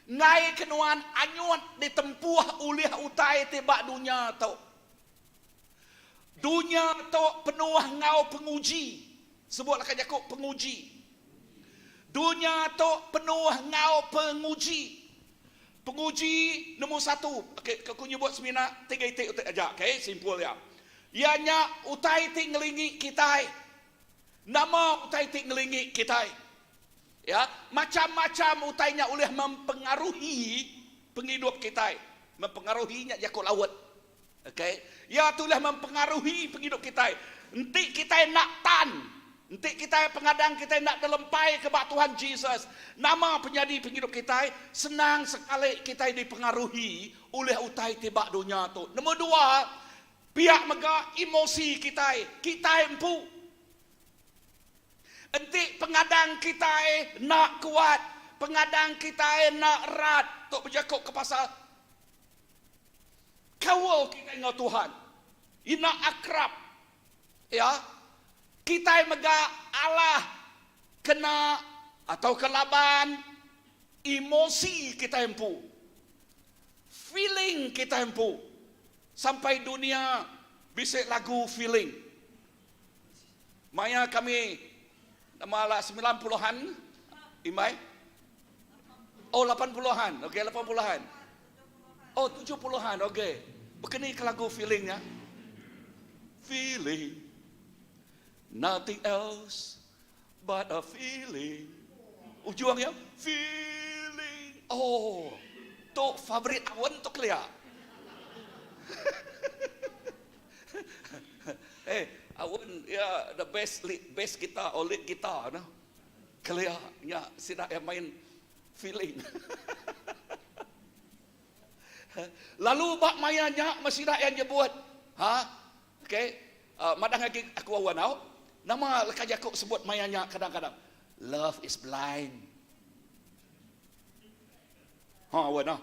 enggai ke nuan anyut ditempuh ulih utai ti ba dunya tu. Dunya tu penuh enggau penguji. Sebut leka jaku penguji. Dunya tu penuh enggau penguji. Penguji nombor satu, okay, aku nyebut semina tiga iti utai aja, okay, simpul iya. Iya nya utai ti ngelingi kitai. Nama utai ti ngelingi kitai? Ya, macam-macam utai nya ulih mempengaruhi pengidup kitai. Mempengaruhi nya jaku laut. Okay. Iya tu ulih mempengaruhi pengidup kitai. Enti kitai enda tan, enti kitai pengadang kitai enda telempai ke ba Tuhan Jesus, nama penyadi pengidup kitai? Senang sekali kitai dipengaruhi ulih utai ti ba dunya tu. Nombor dua, pia mega emosi kitai, kitai empu. Enti pengadang kitai enda kuat, pengadang kitai enda rat, tu bejaku ke pasal Kaul kitai enggau Tuhan ina akrab. Ya, kitai mega alah kena atauka laban emosi kitai empu, feeling kitai empu. Sampai dunia bisi lagu feeling. Maya kami nama la 90-an imbai. Oh 80-an. Okey 80-an. Oh 70-an. Okey. Bekeni ke lagu feeling nya? Feeling nothing else but a feeling. Ujung ya feeling. Oh, tu favorit awan tu kelia. Eh, awan ya the best lead bass guitar or lead guitar no. Kelia nya sida iya main feeling. Lalu ba maya nya meh sida iya nyebut, ha? Okay, madah agi aku awan au, nama leka jaku sebut maya nya kadang-kadang, love is blind. Ha awan ah.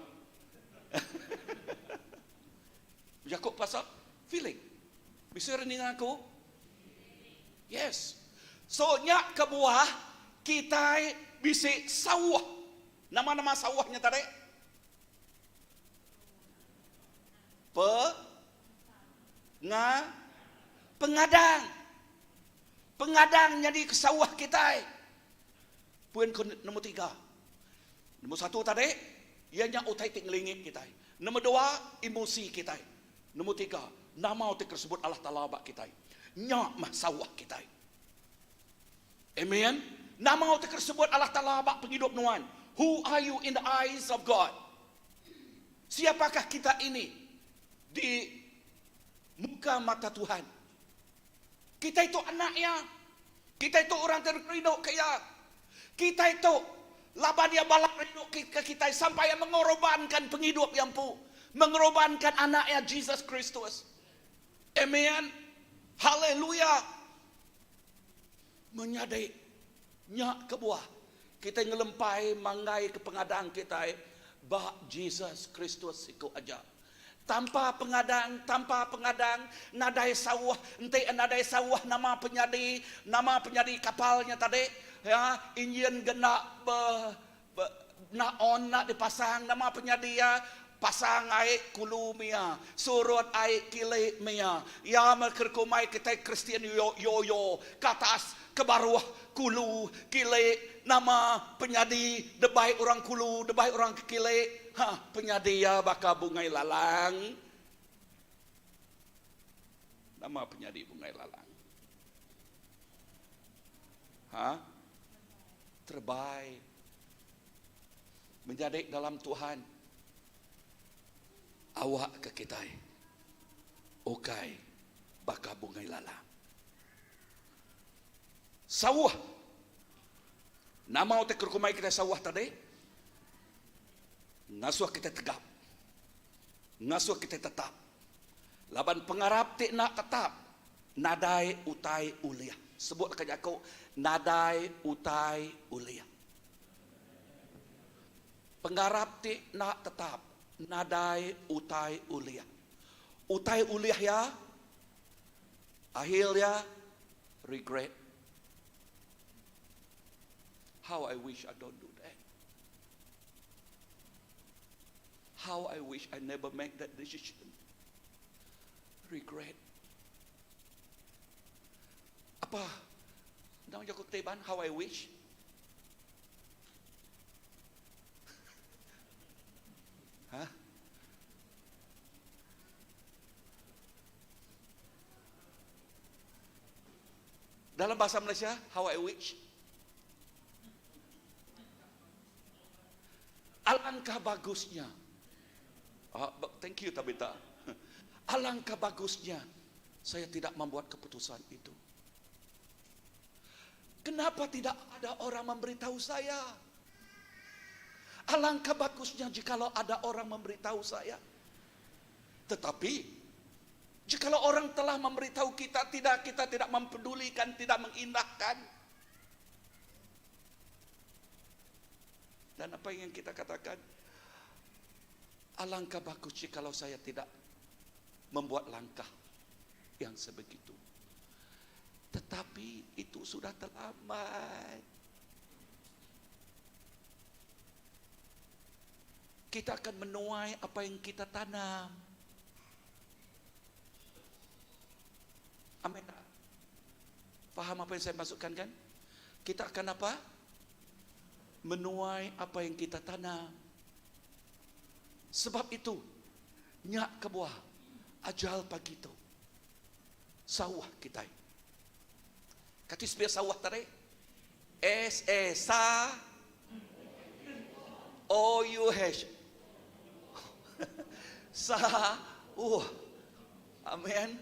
Bejaku pasal feeling. Bisi orang ninga aku? Yes. So nya kebuah kitai bisi sauh. Nama-nama sauh nya tadi? Pe nga pengadang. Pengadang nyadi ke sauh kitai. Poin ke nombor tiga. Nombor satu tadi, iya nya utai ti ngelingi kitai. Nombor dua, emosi kitai. Nombor tiga, nama utai ke disebut Allah Taala ba kitai. Nya meh sauh kitai. Amen. Nama utai ke disebut Allah Taala ba pengidup nuan. Who are you in the eyes of God? Siapakah kita ini di muka mata Tuhan? Kitai tu anak Iya. Kitai tu orang ti rinduka Iya. Kitai tu laban Iya balat rinduka kitai sampai Iya mengorbankan pengidup Iya empu, mengorbankan Anak Iya Jesus Kristus. Amen. Haleluya. Menyadi nya kebuah kitai ngelempai manggai ke pengadang kitai ba Jesus Kristus siku aja. Tanpa pengadang, tanpa pengadang, nadai sauh, enti nadai sauh nama penyadi, nama penyadi kapal nya tadi, ya, injin ga enda be, be, enda on, enda dipasang, nama penyadi iya, pasang ai kulu mia, surut ai kili mia, iya meh ke kumbai kitai Kristian yo yo, ke atas, ke baruh, kulu, kili, nama penyadi debai orang kulu, debai orang ke kili. Ha, penyadi iya baka bungai lalang. Nama penyadi bungai lalang? Ha? Terebai. Menyadi dalam Tuhan. Awak ke kitai. Ukai baka bungai lalang. Sauh. Nama utai ke kumbai kitai sauh tadi? Ngasuh kitai tegap. Ngasuh kitai tetap. Laban pengarap ti enda tetap, nadai utai ulih. Sebut ka jaku, nadai utai ulih. Pengarap ti enda tetap, nadai utai ulih. Utai ulih iya, akhir iya, regret. How I wish I don't do that. How I wish I never make that decision. Regret. Apa? Nama jaku Iban, how I wish? Hah? Dalam bahasa Malaysia, how I wish? Alangkah bagusnya. Oh, thank you Tabitha. Alangkah bagusnya saya tidak membuat keputusan itu. Kenapa tidak ada orang memberitahu saya? Alangkah bagusnya jikalau ada orang memberitahu saya. Tetapi jikalau orang telah memberitahu kita, tidak kita tidak mempedulikan, tidak mengindahkan. Dan apa yang kita katakan? Alangkah bagus jikalau saya tidak membuat langkah yang sebegitu. Tetapi itu sudah terlambat. Kita akan menuai apa yang kita tanam. Amin. Faham apa yang saya maksudkan kan? Kita akan apa? Menuai apa yang kita tanam. Sebab itu, nya kebuah ajal pagi tu. Sawah kita. Kati sebiar sawah tadi. S A sa O U H. Sa uh. Amin.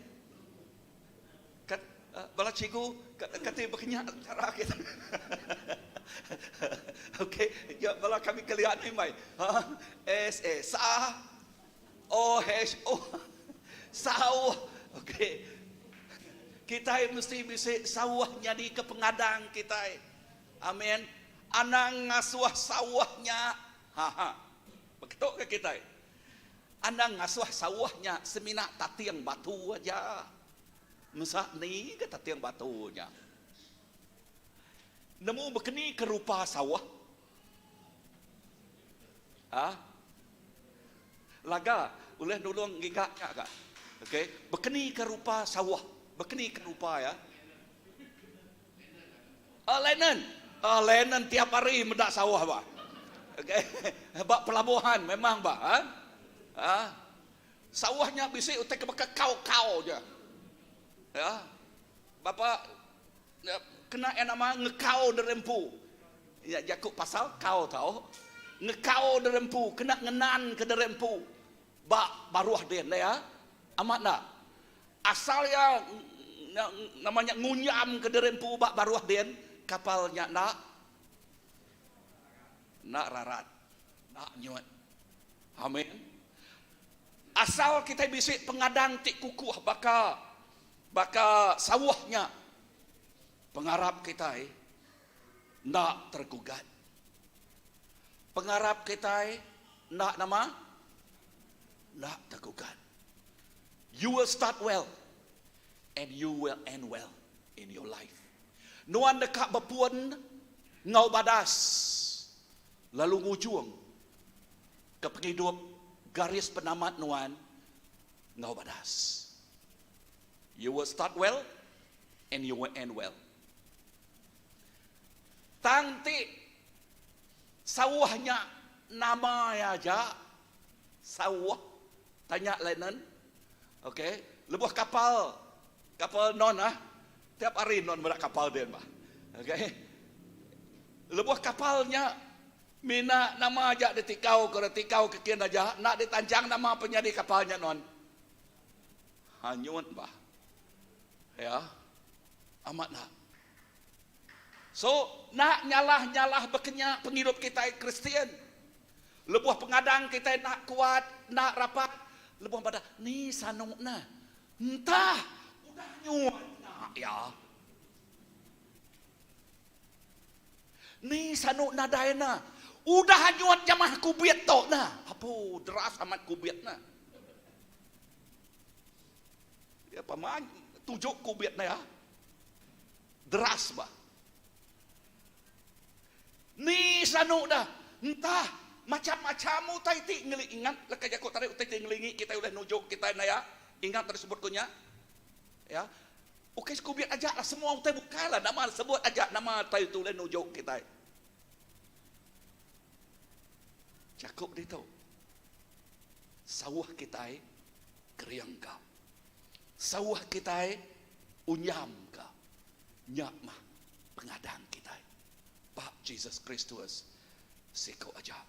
Kat, uh, bala cikgu kata berkenyak cara kita. Okey, ya bala kami kelian ni mai. Ha, S A sa O H O. Sa Okey. Kitai mesti bisi sauh nyadika pengadang kitai. Amin. Anang ngasuh sauh nya. Ha ha. Beketu ke kitai. Anang ngasuh sauh nya semina tating batu aja. Mesa ni ga tating batu nya. Nemu bekeni ke rupa sauh? Ha? Laga ulih nulung ngiga nya ka. Okey, bekeni ke rupa sauh? Bekeni ke rupa iya? Ah Lennon. Ah Lennon tiap hari meda sauh ba. Okey, ba pelabuhan memang ba. Ha? Ha? Sauh nya bisi utai ke baka kau-kau je. Ya. Bapa Kena iya nama ngekau derempu. Nya jaku pasal kau tau. Ngekau derempu kena ngenan ke derempu ba baruh din deh ya. Amat enda? Asal iya nama nya ngunyam ke derempu ba baruh din kapal nya enda enda rarat enda nyut. Amin. Asal kitai bisi pengadang ti kukuh baka Baka sauh nya, pengarap kitai enda tergugat. Pengarap kitai enda nama? Enda tergugat. You will start well and you will end well in your life. Nuan deka bepun enggau badas lalu ngujung ke pengidup garis penamat nuan enggau badas. You will start well and you will end well. Tang ti sauh nya nama iya aja sauh tanya Lennon. Okay, lebuh kapal kapal non ah tiap hari non meda kapal din bah. Okay. Lebuh kapal nya mina nama aja ditikau ke ditikau ke kin aja enda ditanchang nama penyadi kapal nya non. Hanyut bah. Ya. Amat enda. So, enda nyalah-nyalah bekenya pengidup kitai Kristian. Lebuh pengadang kitai enda kuat, enda rapat, lebuh madah, ni sanu ne. Entah, udah nyut nya ya. Ni sanu nadai ne. Udah anyut jamah kubit tu ne. Apu, deras amat kubit ne. Ya pama tujuk kubit ne ya. Deras ba. Ni sanu dah. Entah macam-macam utai ti ngeli ingat leka jaku tadi utai ti ngelingi kitai ulih nujuk kitai ne ya. Ingat tadi sebut ku nya. Ya. Ukai sekubit aja lah semua utai bukai lah nama sebut aja nama utai tu ulih nujuk kitai. Jaku ditu. Sauh kitai kering ka. Sauh kitai unyam ka. Nya mah pengadang kitai ba Jesus Kristus siku aja.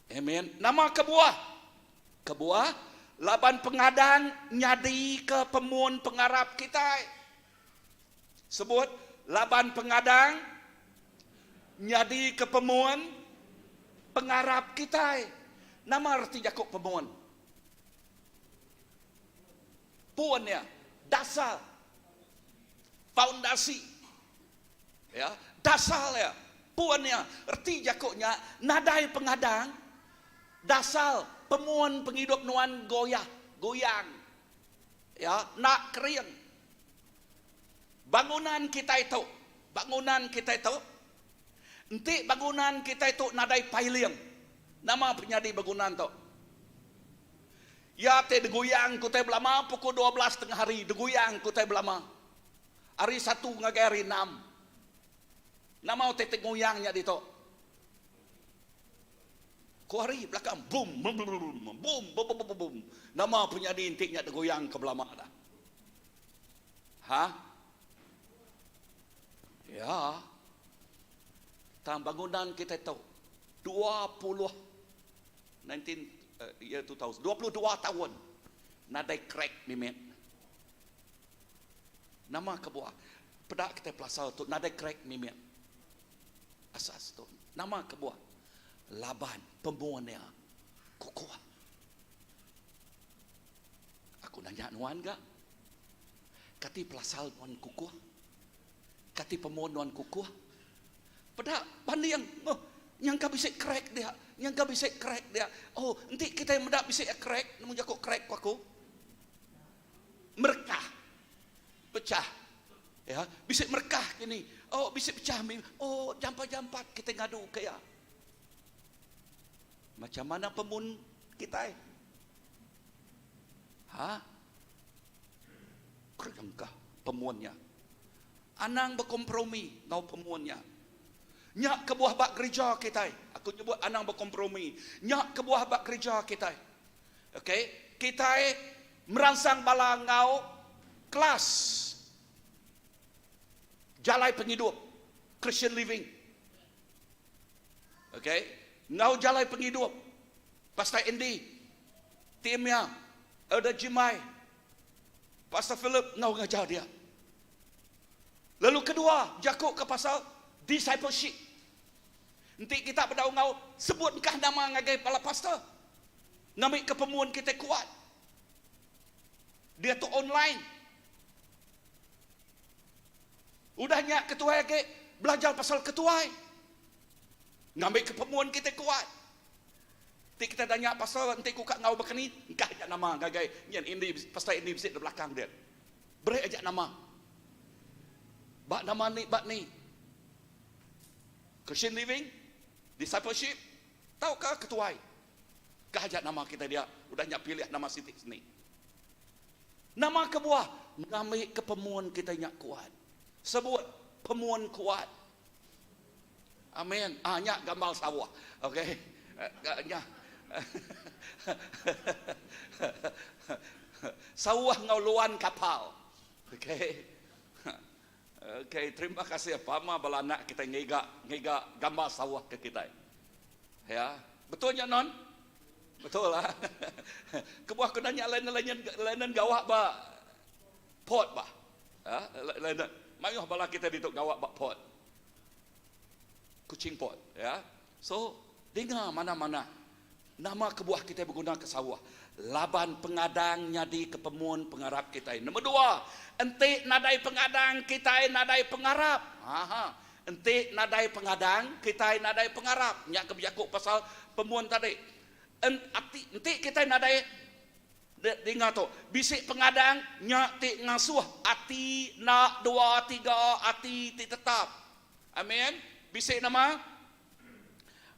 Amen. Nama kebuah? Kebuah laban pengadang nyadika pemun pengarap kitai. Sebut laban pengadang nyadika pemun pengarap kitai. Nama reti jaku pemun? Pun iya, dasar, foundasi. Ya, dasar iya, pun iya. Reti jaku nya nadai pengadang, dasar pemun pengidup nuan goyah, goyang. Ya, enda kering. Bangunan kitai tu, bangunan kitai tu, enti bangunan kitai tu nadai piling, nama penyadi bangunan tu? Iya ti diguyang ke utai belama pukul 12 tengah hari, diguyang ke utai belama. Hari satu ngagai hari enam. Nama utai ti nguyang nya ditu? Ku hari belakang bum bum bum bum bum bum. Nama penyadi enti nya diguyang ke belama dah. Ha? Ya. Tang bangunan kitai tu 20 19 year 2000 22 taun nadai crack mimit. Nama kebuah? Peda kitai pelasar tu nadai crack mimit. Asas tu. Nama kebuah? Laban pemun iya kukuh. Aku nanya nuan ga. Kati pelasal nuan kukuh? Kati pemun nuan kukuh? Peda banding oh nyangka bisi crack dia, nyangka bisi crack dia. Oh enti kitai meda bisi iya crack, nemu jaku crack ku aku. Merekah. Pechah. Ya, bisi merekah kini. Oh bisi pechah mih. Oh jampat-jampat kitai ngadu ke iya. Macam mana pemun kitai? Ha? Kerengkah pemun nya. Anang bekompromi enggau pemun nya. Nya kebuah ba gerija kitai. Aku nyebut anang bekompromi. Nya kebuah ba gerija kitai. Okey, kitai meransang bala enggau kelas jalai pengidup, Christian living. Okey, enggau jalai pengidup Pastor Andy, tim iya, Elder Jimai, Pastor Philip enggau ngajar dia. Lalu kedua, jaku ke pasal discipleship. Enti kita bedau enggau sebut engkah nama ngagai bala pastor ngambika pemun kitai kuat. Diatu online. Udah nya ketuai agi belajar pasal ketuai ngambika pemun kitai kuat. Ti kitai nanya pasal enti ku ka enggau baka ni, engkah aja nama ngagai nyin indi pasal indi bisi da belakang din. Beri aja nama. Ba nama ni ba ni. Christian living, discipleship tauka ketuai. Engkah aja nama kitai dia udah nya pilih nama siti seni. Nama kebuah ngambi ke pemun kitai nya kuat. Sebut pemun kuat. Amin. Ah nya gambar sawah. Okey. Nya. Sawah enggau luan kapal. Okey. Okey, terima kasih pama bala anak kitai ngiga ngiga gambar sawah ke kitai. Ya. Betul nya non? Betul lah. Kebuah aku nanya lain-lain lain gawa ba port bah. Ha, lain mayuh bala kitai ditu gawa ba port. Kuching Port ya. So dinga manah-manah nama kebuah kitai begunaka sauh laban pengadang nyadi ke pemun pengarap kitai. Nombor dua, enti nadai pengadang kitai nadai pengarap. Haha. Enti nadai pengadang kitai nadai pengarap. Nya ke bejaku pasal pemun tadi. Enti enti kitai nadai Dinga tu, bisi pengadang nya ti ngasuh ati enda dua tiga ati ti tetap. Amin. Bisi nama?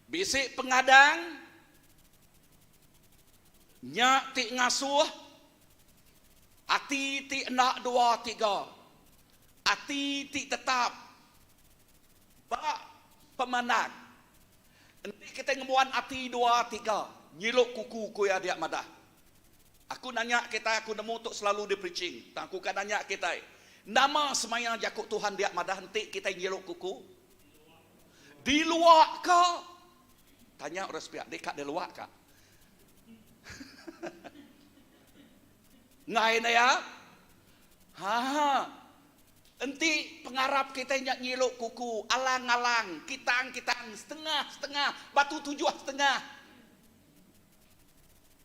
Bisi pengadang nya ti ngasuh ati ti enda dua tiga ati ti tetap ba pemandang. Enti kitai ngembuan ati dua tiga nyilu kuku ku iya dia madah. Aku nanya kitai aku nemu tu selalu di preaching tang aku ka nanya kitai nama semaya jaku Tuhan dia madah enti kitai nyilu kuku? Diluak ka? Tanya orang sepiak deka diluak ka? Enggai enda iya? Haa. Enti pengarap kitai nya nyilu kuku, alang-alang, kitang-kitang, setengah-setengah, batu tujuh setengah.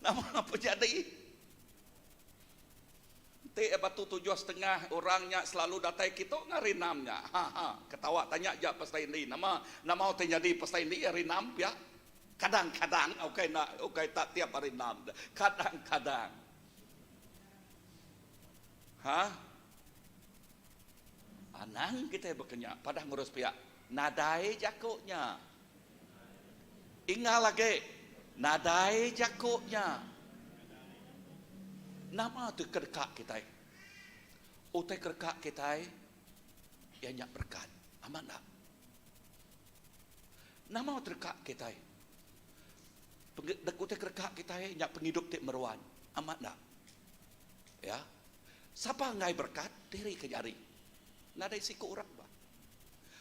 Nama penyadi? Enti batu tujuh setengah orang nya selalu datai kitu ngari enam nya. Ha ha, ketawa tanya ja Pastor Andy, nama nama utai nyadi Pastor Andy hari enam pia? Kadang-kadang ukai enda ukai tak tiap hari enam. Kadang-kadang. Ha? Anang kitai baka nya padah ngurus pia nadai jaku nya. Ingal agi nadai jaku nya. Nama ti ke deka kitai? Utai ke deka kitai iya nya berekat. Amat enda? Nama ti deka kitai? Utai ke deka kitai nya pengidup ti meruan. Amat enda? Ya. Sapa enggai berekat diri ke jari? Nadai siku orang ba.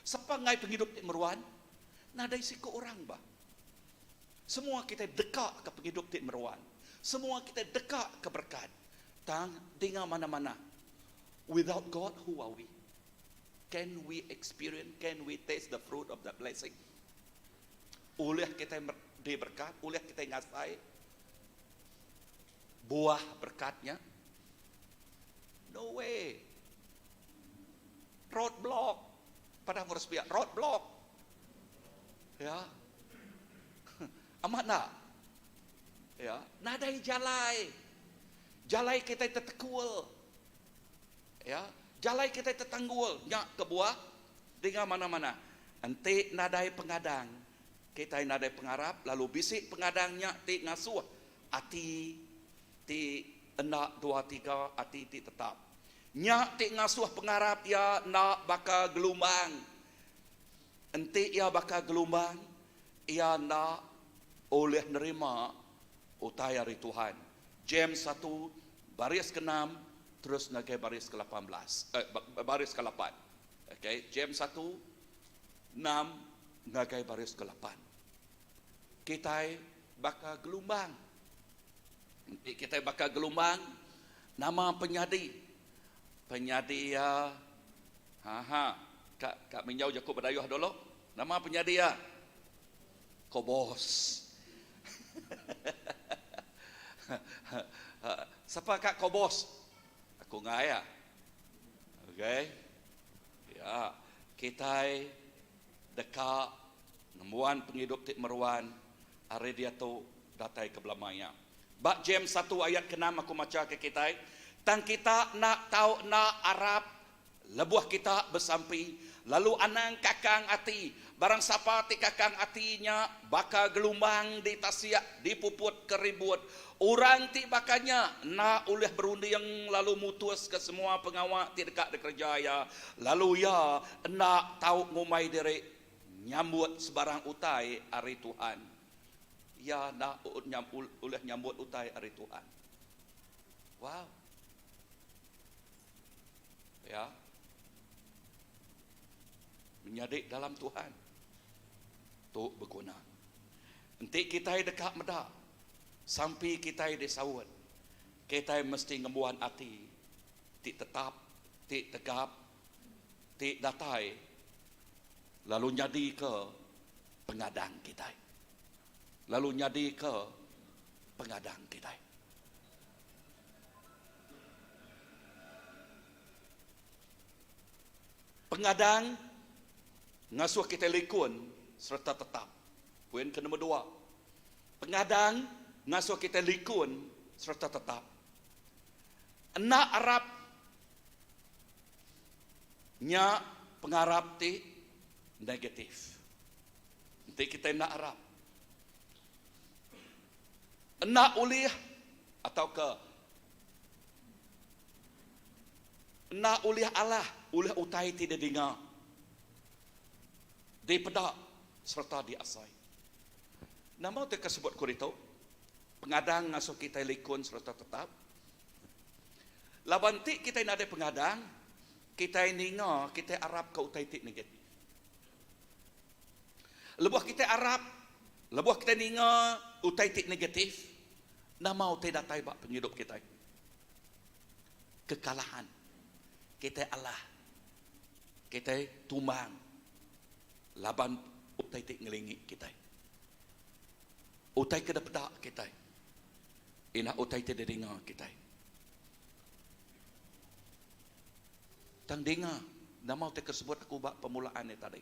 Sapa enggai pengidup ti meruan? Nadai siku orang ba. Semua kitai deka ke pengidup ti meruan. Semua kitai deka ke berekat. Tang dinga manah-manah, without God who are we? Can we experience, can we taste the fruit of that blessing? Ulih kitai diberkat, ulih kitai ngasai buah berkat nya? No way. sepiak, road block. Ya. Amat enda? Ya, nadai jalai. Jalai kitai tetekul. Ya, jalai kitai tetanggul. Nya kebuah dinga manah-manah. Enti nadai pengadang, kitai nadai pengarap lalu bisi pengadang nya ti ngasuh ati ti enda dua tiga ati ti tetap. Nya ti ngasuh pengarap iya enda baka gelumbang. Enti iya baka gelumbang, iya enda ulih nerima utai ari Tuhan. James satu, baris keenam terus ngagai baris ke 18, eh, baris ke lapan. Okay, James satu, enam ngagai baris ke lapan. Kitai baka gelumbang. Enti kitai baka gelumbang, nama penyadi? Penyadi iya, ha ha, ka ka minjau jaku Bidayuh dulu. Nama penyadi iya? Ko bos. Sapa ka ko bos? Aku enggai ah. Okay. Ya, kitai deka ngembuan pengidup ti meruan ari diatu datai ke belama iya. Ba James satu ayat keenam aku macha ke kitai, Tang kita enda tau enda arap lebuh kita besampi, lalu anang kakang ati. Barang sapa ti kakang ati nya baka gelumbang di tasik dipuput ke ribut. Orang ti baka nya enda ulih berunding lalu mutuska semua pengawa ti deka dikereja iya, lalu iya enda tau ngumbai diri nyambut sebarang utai ari Tuhan. Iya enda ulih nyambut utai ari Tuhan. Wow. Ya. Menyadi dalam Tuhan tu beguna. Enti kitai deka meda sampi kitai disaut, kitai mesti ngembuan ati ti tetap, ti tegap, ti datai lalu nyadika pengadang kitai. Lalu nyadika pengadang kitai. Pengadang ngasuh kitai likun sereta tetap. Poin ke nombor dua. Pengadang ngasuh kitai likun sereta tetap. Enda arap nya pengarap ti negatif. Enti kitai enda arap, enda ulih atauka enda ulih alah ulih utai ti didinga, dipeda sereta diasai. Nama utai ke sebut ku ditu? Pengadang ngasuh kitai likun sereta tetap. Laban enti kitai nadai pengadang, kitai ninga, kitai arapka utai ti negatif. Lebuh kitai arap, lebuh kitai ninga utai ti negatif, nama utai datai ba pengidup kitai? Kekalahan. Kitai alah. Kitai tumbang laban utai ti ngelingi kitai. Utai ke dipeda kitai ina utai ti didinga kitai. Tang dinga nama utai ke sebut aku ba permulaan nya tadi.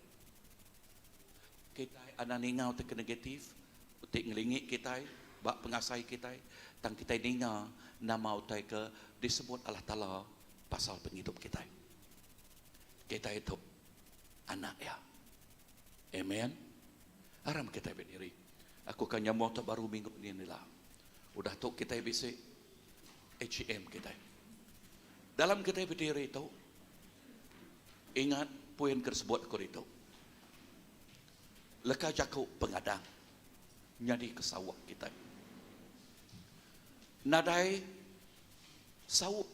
Kitai anang ninga utai ke negatif ti ngelingi kitai ba pengasai kitai tang kitai ninga nama utai ke disebut Allah Taala pasal pengidup kitai. Kitai tu anak Iya. Amen. Aram kitai bediri. Aku ka nyambung tu baru minggu ni ila. Udah tu kitai bisi AGM kitai. Dalam kitai bediri tu, ingat poin ke disebut aku ditu. Leka jaku pengadang nyadi ke sauh kitai. Nadai sauh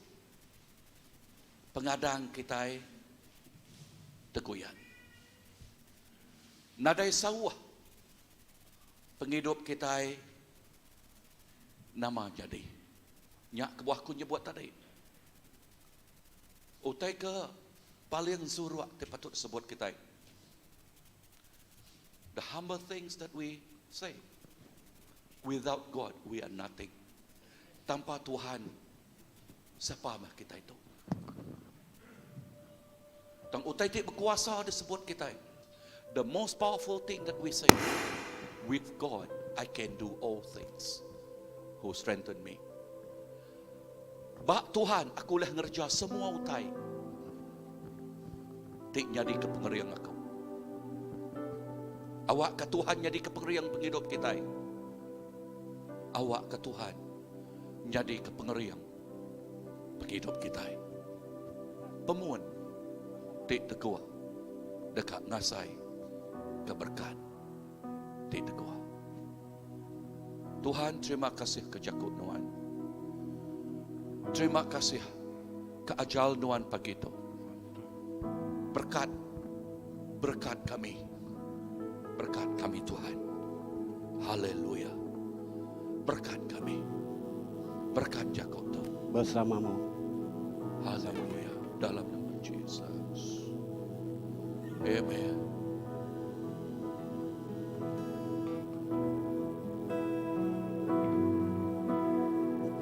pengadang kitai teguyat. Nadai sauh pengidup kitai nama jadi. Nya kebuah aku nyebut tadi. Utai ke paling suruk ti patut disebut kitai. The humble things that we say. Without God we are nothing. Tanpa Tuhan sapa meh kitai tu. Tang utai ti bekuasa disebut kitai, the most powerful thing that we say, with God I can do all things who strengthen me. Ba Tuhan aku ulih ngereja semua utai ti nyadika pengering aku. Awakka Tuhan nyadika pengering pengidup kitai. Awakka Tuhan nyadika pengering pengidup kitai. Pemun ti teguh deka ngasai ke berkat ti teguh. Tuhan terima kasih ke jaku nuan. Terima kasih ke ajal nuan pagi tu. Berkat berkat kami. Berkat kami Tuhan. Haleluya. Berkat kami. Berkat jaku tu. Bersamamu. Haleluya. Dalam nama Jesus. Amen.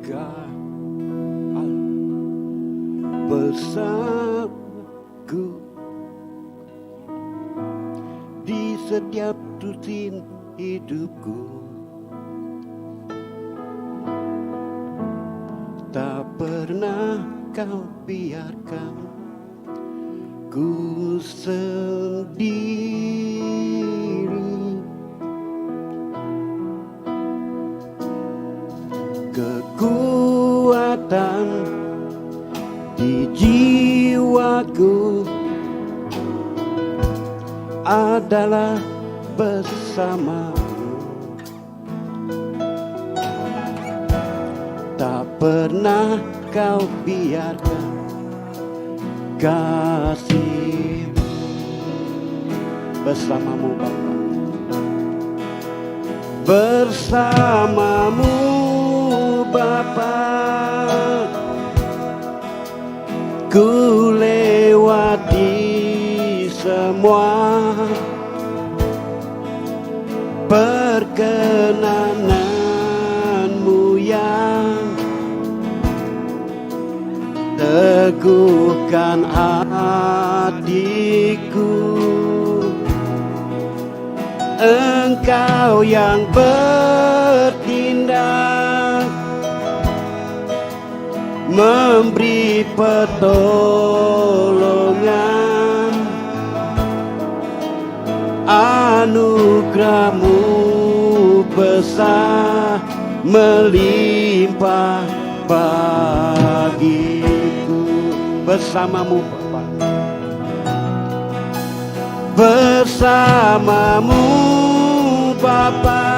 God bersamaku di setiap rutin hidupku. Tak pernah kau biarkan ku sendiri. Kekuatan di jiwaku adalah bersamamu. Tak pernah kau biarkan kasihmu bersamamu Bapa. Bersamamu Bapa, ku lewati semua perkenananmu yang teguhkan hatiku. Engkau yang bertindak memberi pertolongan, anugerahmu besar melimpah bagiku. Bersamamu Bapa, bersamamu Bapa,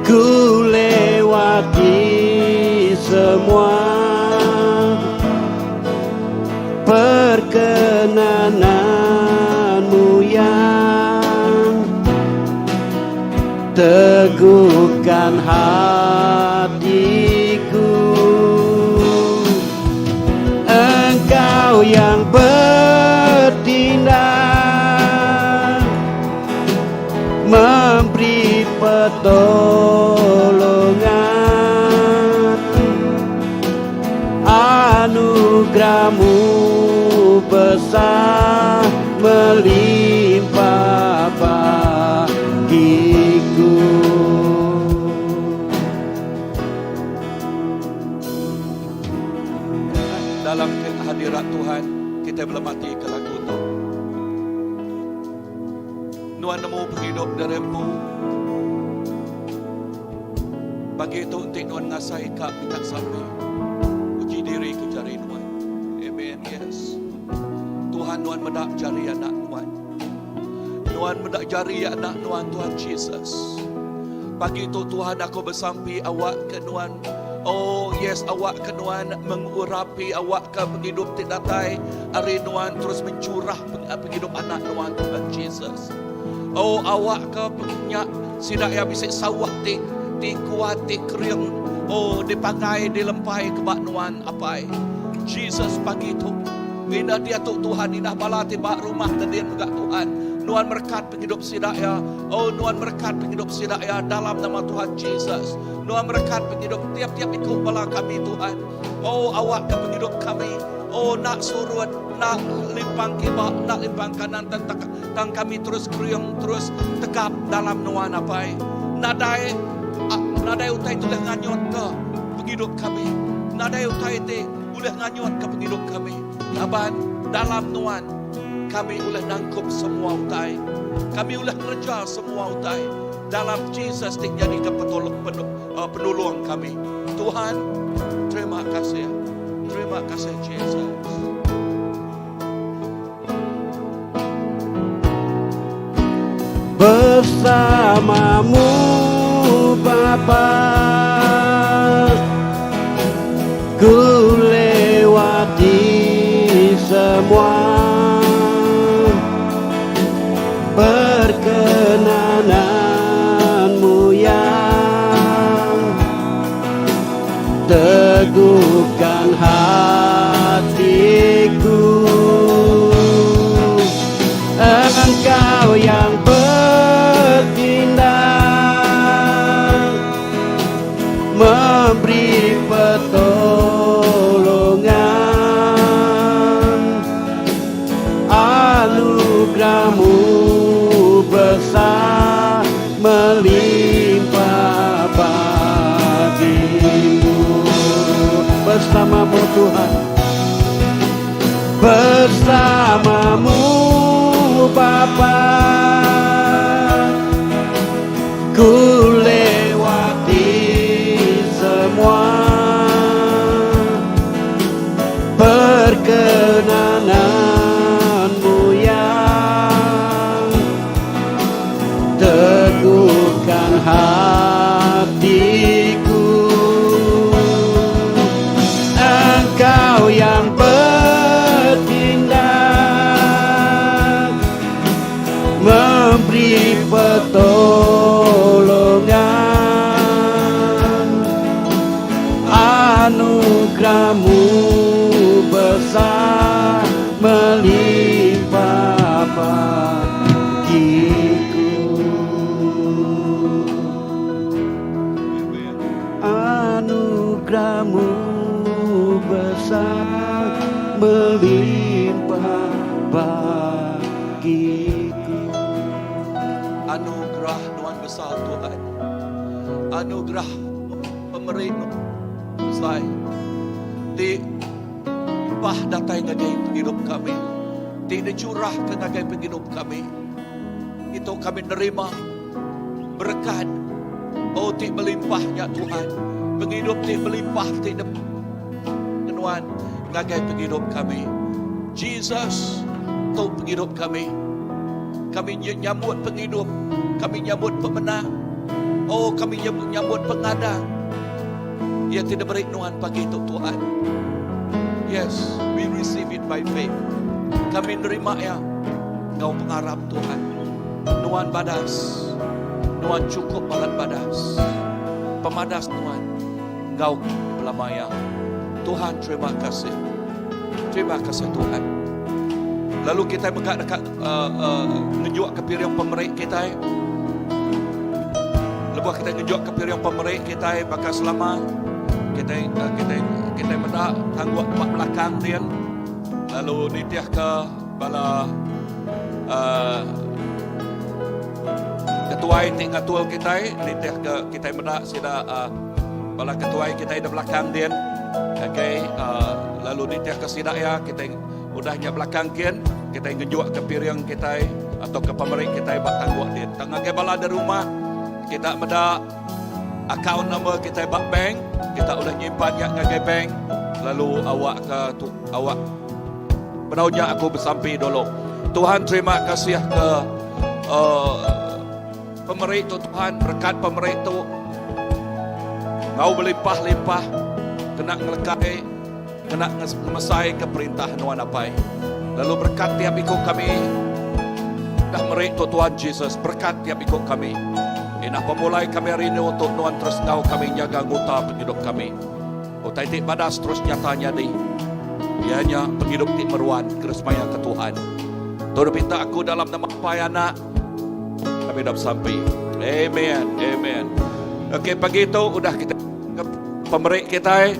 ku lewati semua perkenananmu yang teguhkan hatiku. Engkau yang bertindak memberi pertolongan, anugerahmu besar melimpah bagiku. Dalam kehadirat Tuhan, kita belemati ke lagu tu. Nuan nemu pengidup derempu. Bagi itu ti nuan ngasai ka minta sampi. Uji diri ke jari nuan. Amen. Yes. Tuhan nuan medak jari anak nuan. Nuan medak jari anak nuan Tuhan Jesus. Pagi itu Tuhan aku bersampi awak ke nuan. Oh yes, awak ke nuan mengurapi awak ke penghidup ti datai. Ari nuan terus mencurah penghidup anak nuan Tuhan Jesus. Oh awak ke penginyak sidak ya bisik sawah ti ti kuat ti kering. Oh dipangai dilempai ke bak nuan apai. Jesus pagi tu. Indah dia tu Tuhan, indah bala ti bak rumah dan dia juga Tuhan. Nuan merekat pengidup sida iya. Oh Nuan merekat pengidup sida iya dalam nama Tuhan Jesus. Nuan merekat pengidup tiap-tiap iku bala kami Tuhan. Oh awakka pengidup kami oh enda surut, enda limpang kiba, enda limpang kanan tang tang kami terus kering, terus tegap dalam Nuan Apai. Nadai nadai utai ti ulih nganyutka pengidup kami. Nadai utai ti ulih nganyutka pengidup kami. Laban dalam Nuan kami ulih nangkup semua utai. Kami ulih ngereja semua utai dalam Jesus ti nyadika penulung kami. Tuhan, terima kasih. Terima kasih Jesus. Bersamamu Bapa Ku lewati semua Perkenananmu yang Teguhkan hatiku Engkau yang bertindak Memberi pertolongan Anugerahmu besar melimpah bagimu Bersamamu Tuhan Bersamamu Bapa Ku lewati semua Perkenananmu yang teguhkan hatiku Engkau yang bertindak Memberi pertolongan Anugerahmu besar melimpah bagiku. Anugerahmu besar melimpah bagiku. Anugerah Nuan besar Tuhan. Anugerah pemeri Nuan besai. Ti bah datai ngagai pengidup kami. Ti dicurah ke ngagai pengidup kami. Itu kami nerima berekat. Oh ti belimpah nya Tuhan. Pengidup ti belimpah ti Nuan ngagai pengidup kami. Jesus tu pengidup kami. Kami nyambut pengidup, kami nyambut pemenang. Oh, kami nyambut pengadang. Ia ti diberi Nuan pagi tu Tuhan. Yes, we receive it by faith. Kami nerima ya ngau pengarap Tuhan. Nuan badas. Nuan cukup banget badas. Pemadas Nuan ngau belamaya. Tuhan terima kasih. Terima kasih Tuhan. Lalu kita mega dekat uh, uh, ngejuk ke piring pemeri kita. Lebuh kita ngejuk ke piring pemeri kita baka selama kita uh, kita kita meda tangguh tempat belakang dia. Lalu nitih ke bala uh, ketuai ti ngatur kita nitih ke kita meda sida uh, bala ketuai kita di belakang dia. Okay, uh, lalu nitih ke sida ya kita Udah nya belakang kin, kitai ngejuk ke piring kitai atau ke pemeri kitai ba tangguk din. Tang ngagai bala da rumah, kita meda akaun number kitai ba bank, kita ulih nyimpan nya ngagai bank lalu awak ke tu awak bedau nya aku besampi dulu. Tuhan terima kasih ke uh, pemeri tu Tuhan, berkat pemeri tu ngau belimpah-limpah kena ngelekai Kena ngemesaika perintah Nuan Apai. Lalu berekat tiap iku kami dah meri tu Tuhan Jesus, berekat tiap iku kami. Inah pemulai kami hari ini untuk Nuan terus enggau kami nyaga nguta pengidup kami. Utai ti badas terus nyata nyadi. Iya nya pengidup ti meruan kena semaya ke Tuhan. Tu dipinta aku dalam nama Apai Anak kami udah besampi. Amen. Amen. Okey pagi tu udah kita pemeri kitai.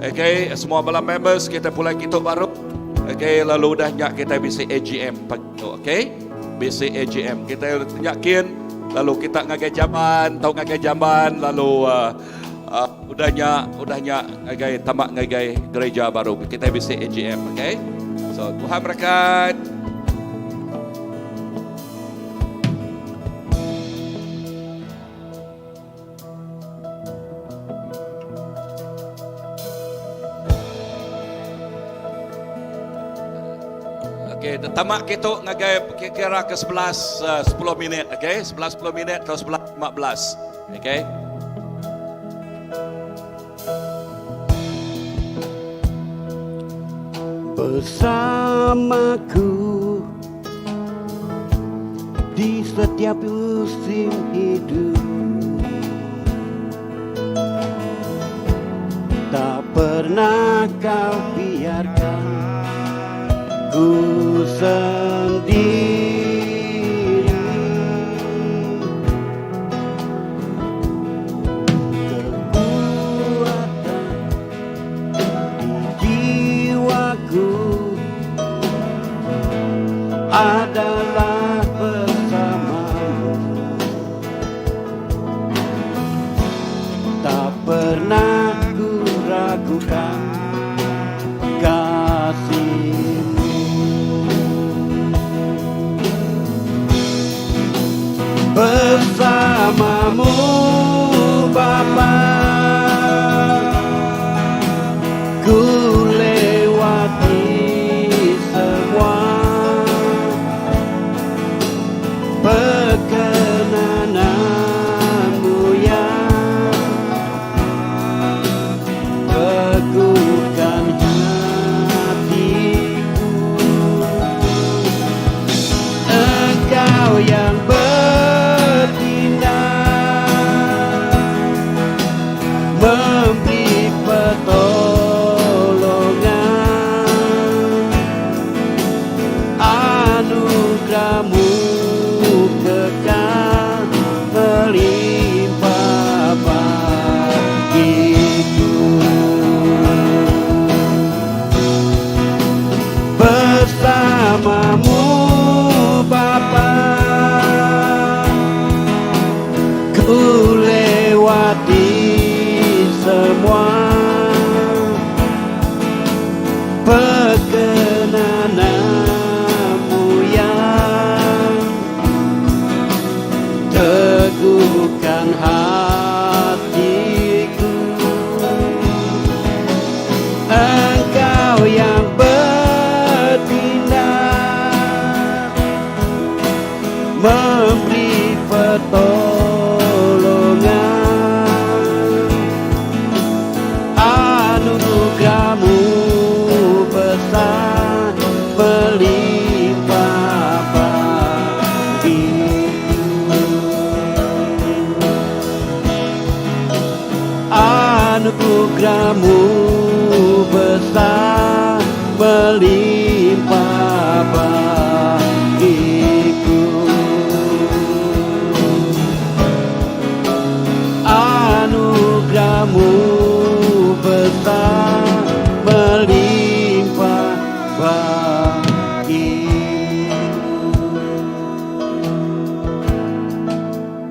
Okey semua bala members kita pulai kitu baru. Okey lalu udah nya kita bisi AGM pagi tu okey. Bisi AGM. Kita yakin lalu kita ngagai jamban tau ngagai jamban lalu uh, uh, udah nya udah nya ngagai tamak ngagai gereja baru kita bisi AGM okey. So Tuhan berkat. Okey, tamak kitu ngagai kira ke 11 10 eh, minit, okey? 11 10 minit atau 11 15. Okey. Bersamaku di setiap musim hidup Tak pernah kau biarkan ku sendiri Kekuatan di jiwaku adalah bersamamu Tak pernah ku ragukan kasihmu Bersamamu Bapa Ku lewati semua Perkenananmu yang Teguhkan hatiku Engkau yang bertindak Memberi pertolongan Anugerahmu kekal melimpah bagiku Bersamamu Bapa Ku lewati semua Perkenananmu yang Teguhkan hatiku Engkau yang bertindak Memberi pertolongan Anugerahmu besar melimpah bagiku Anugerahmu besar melimpah.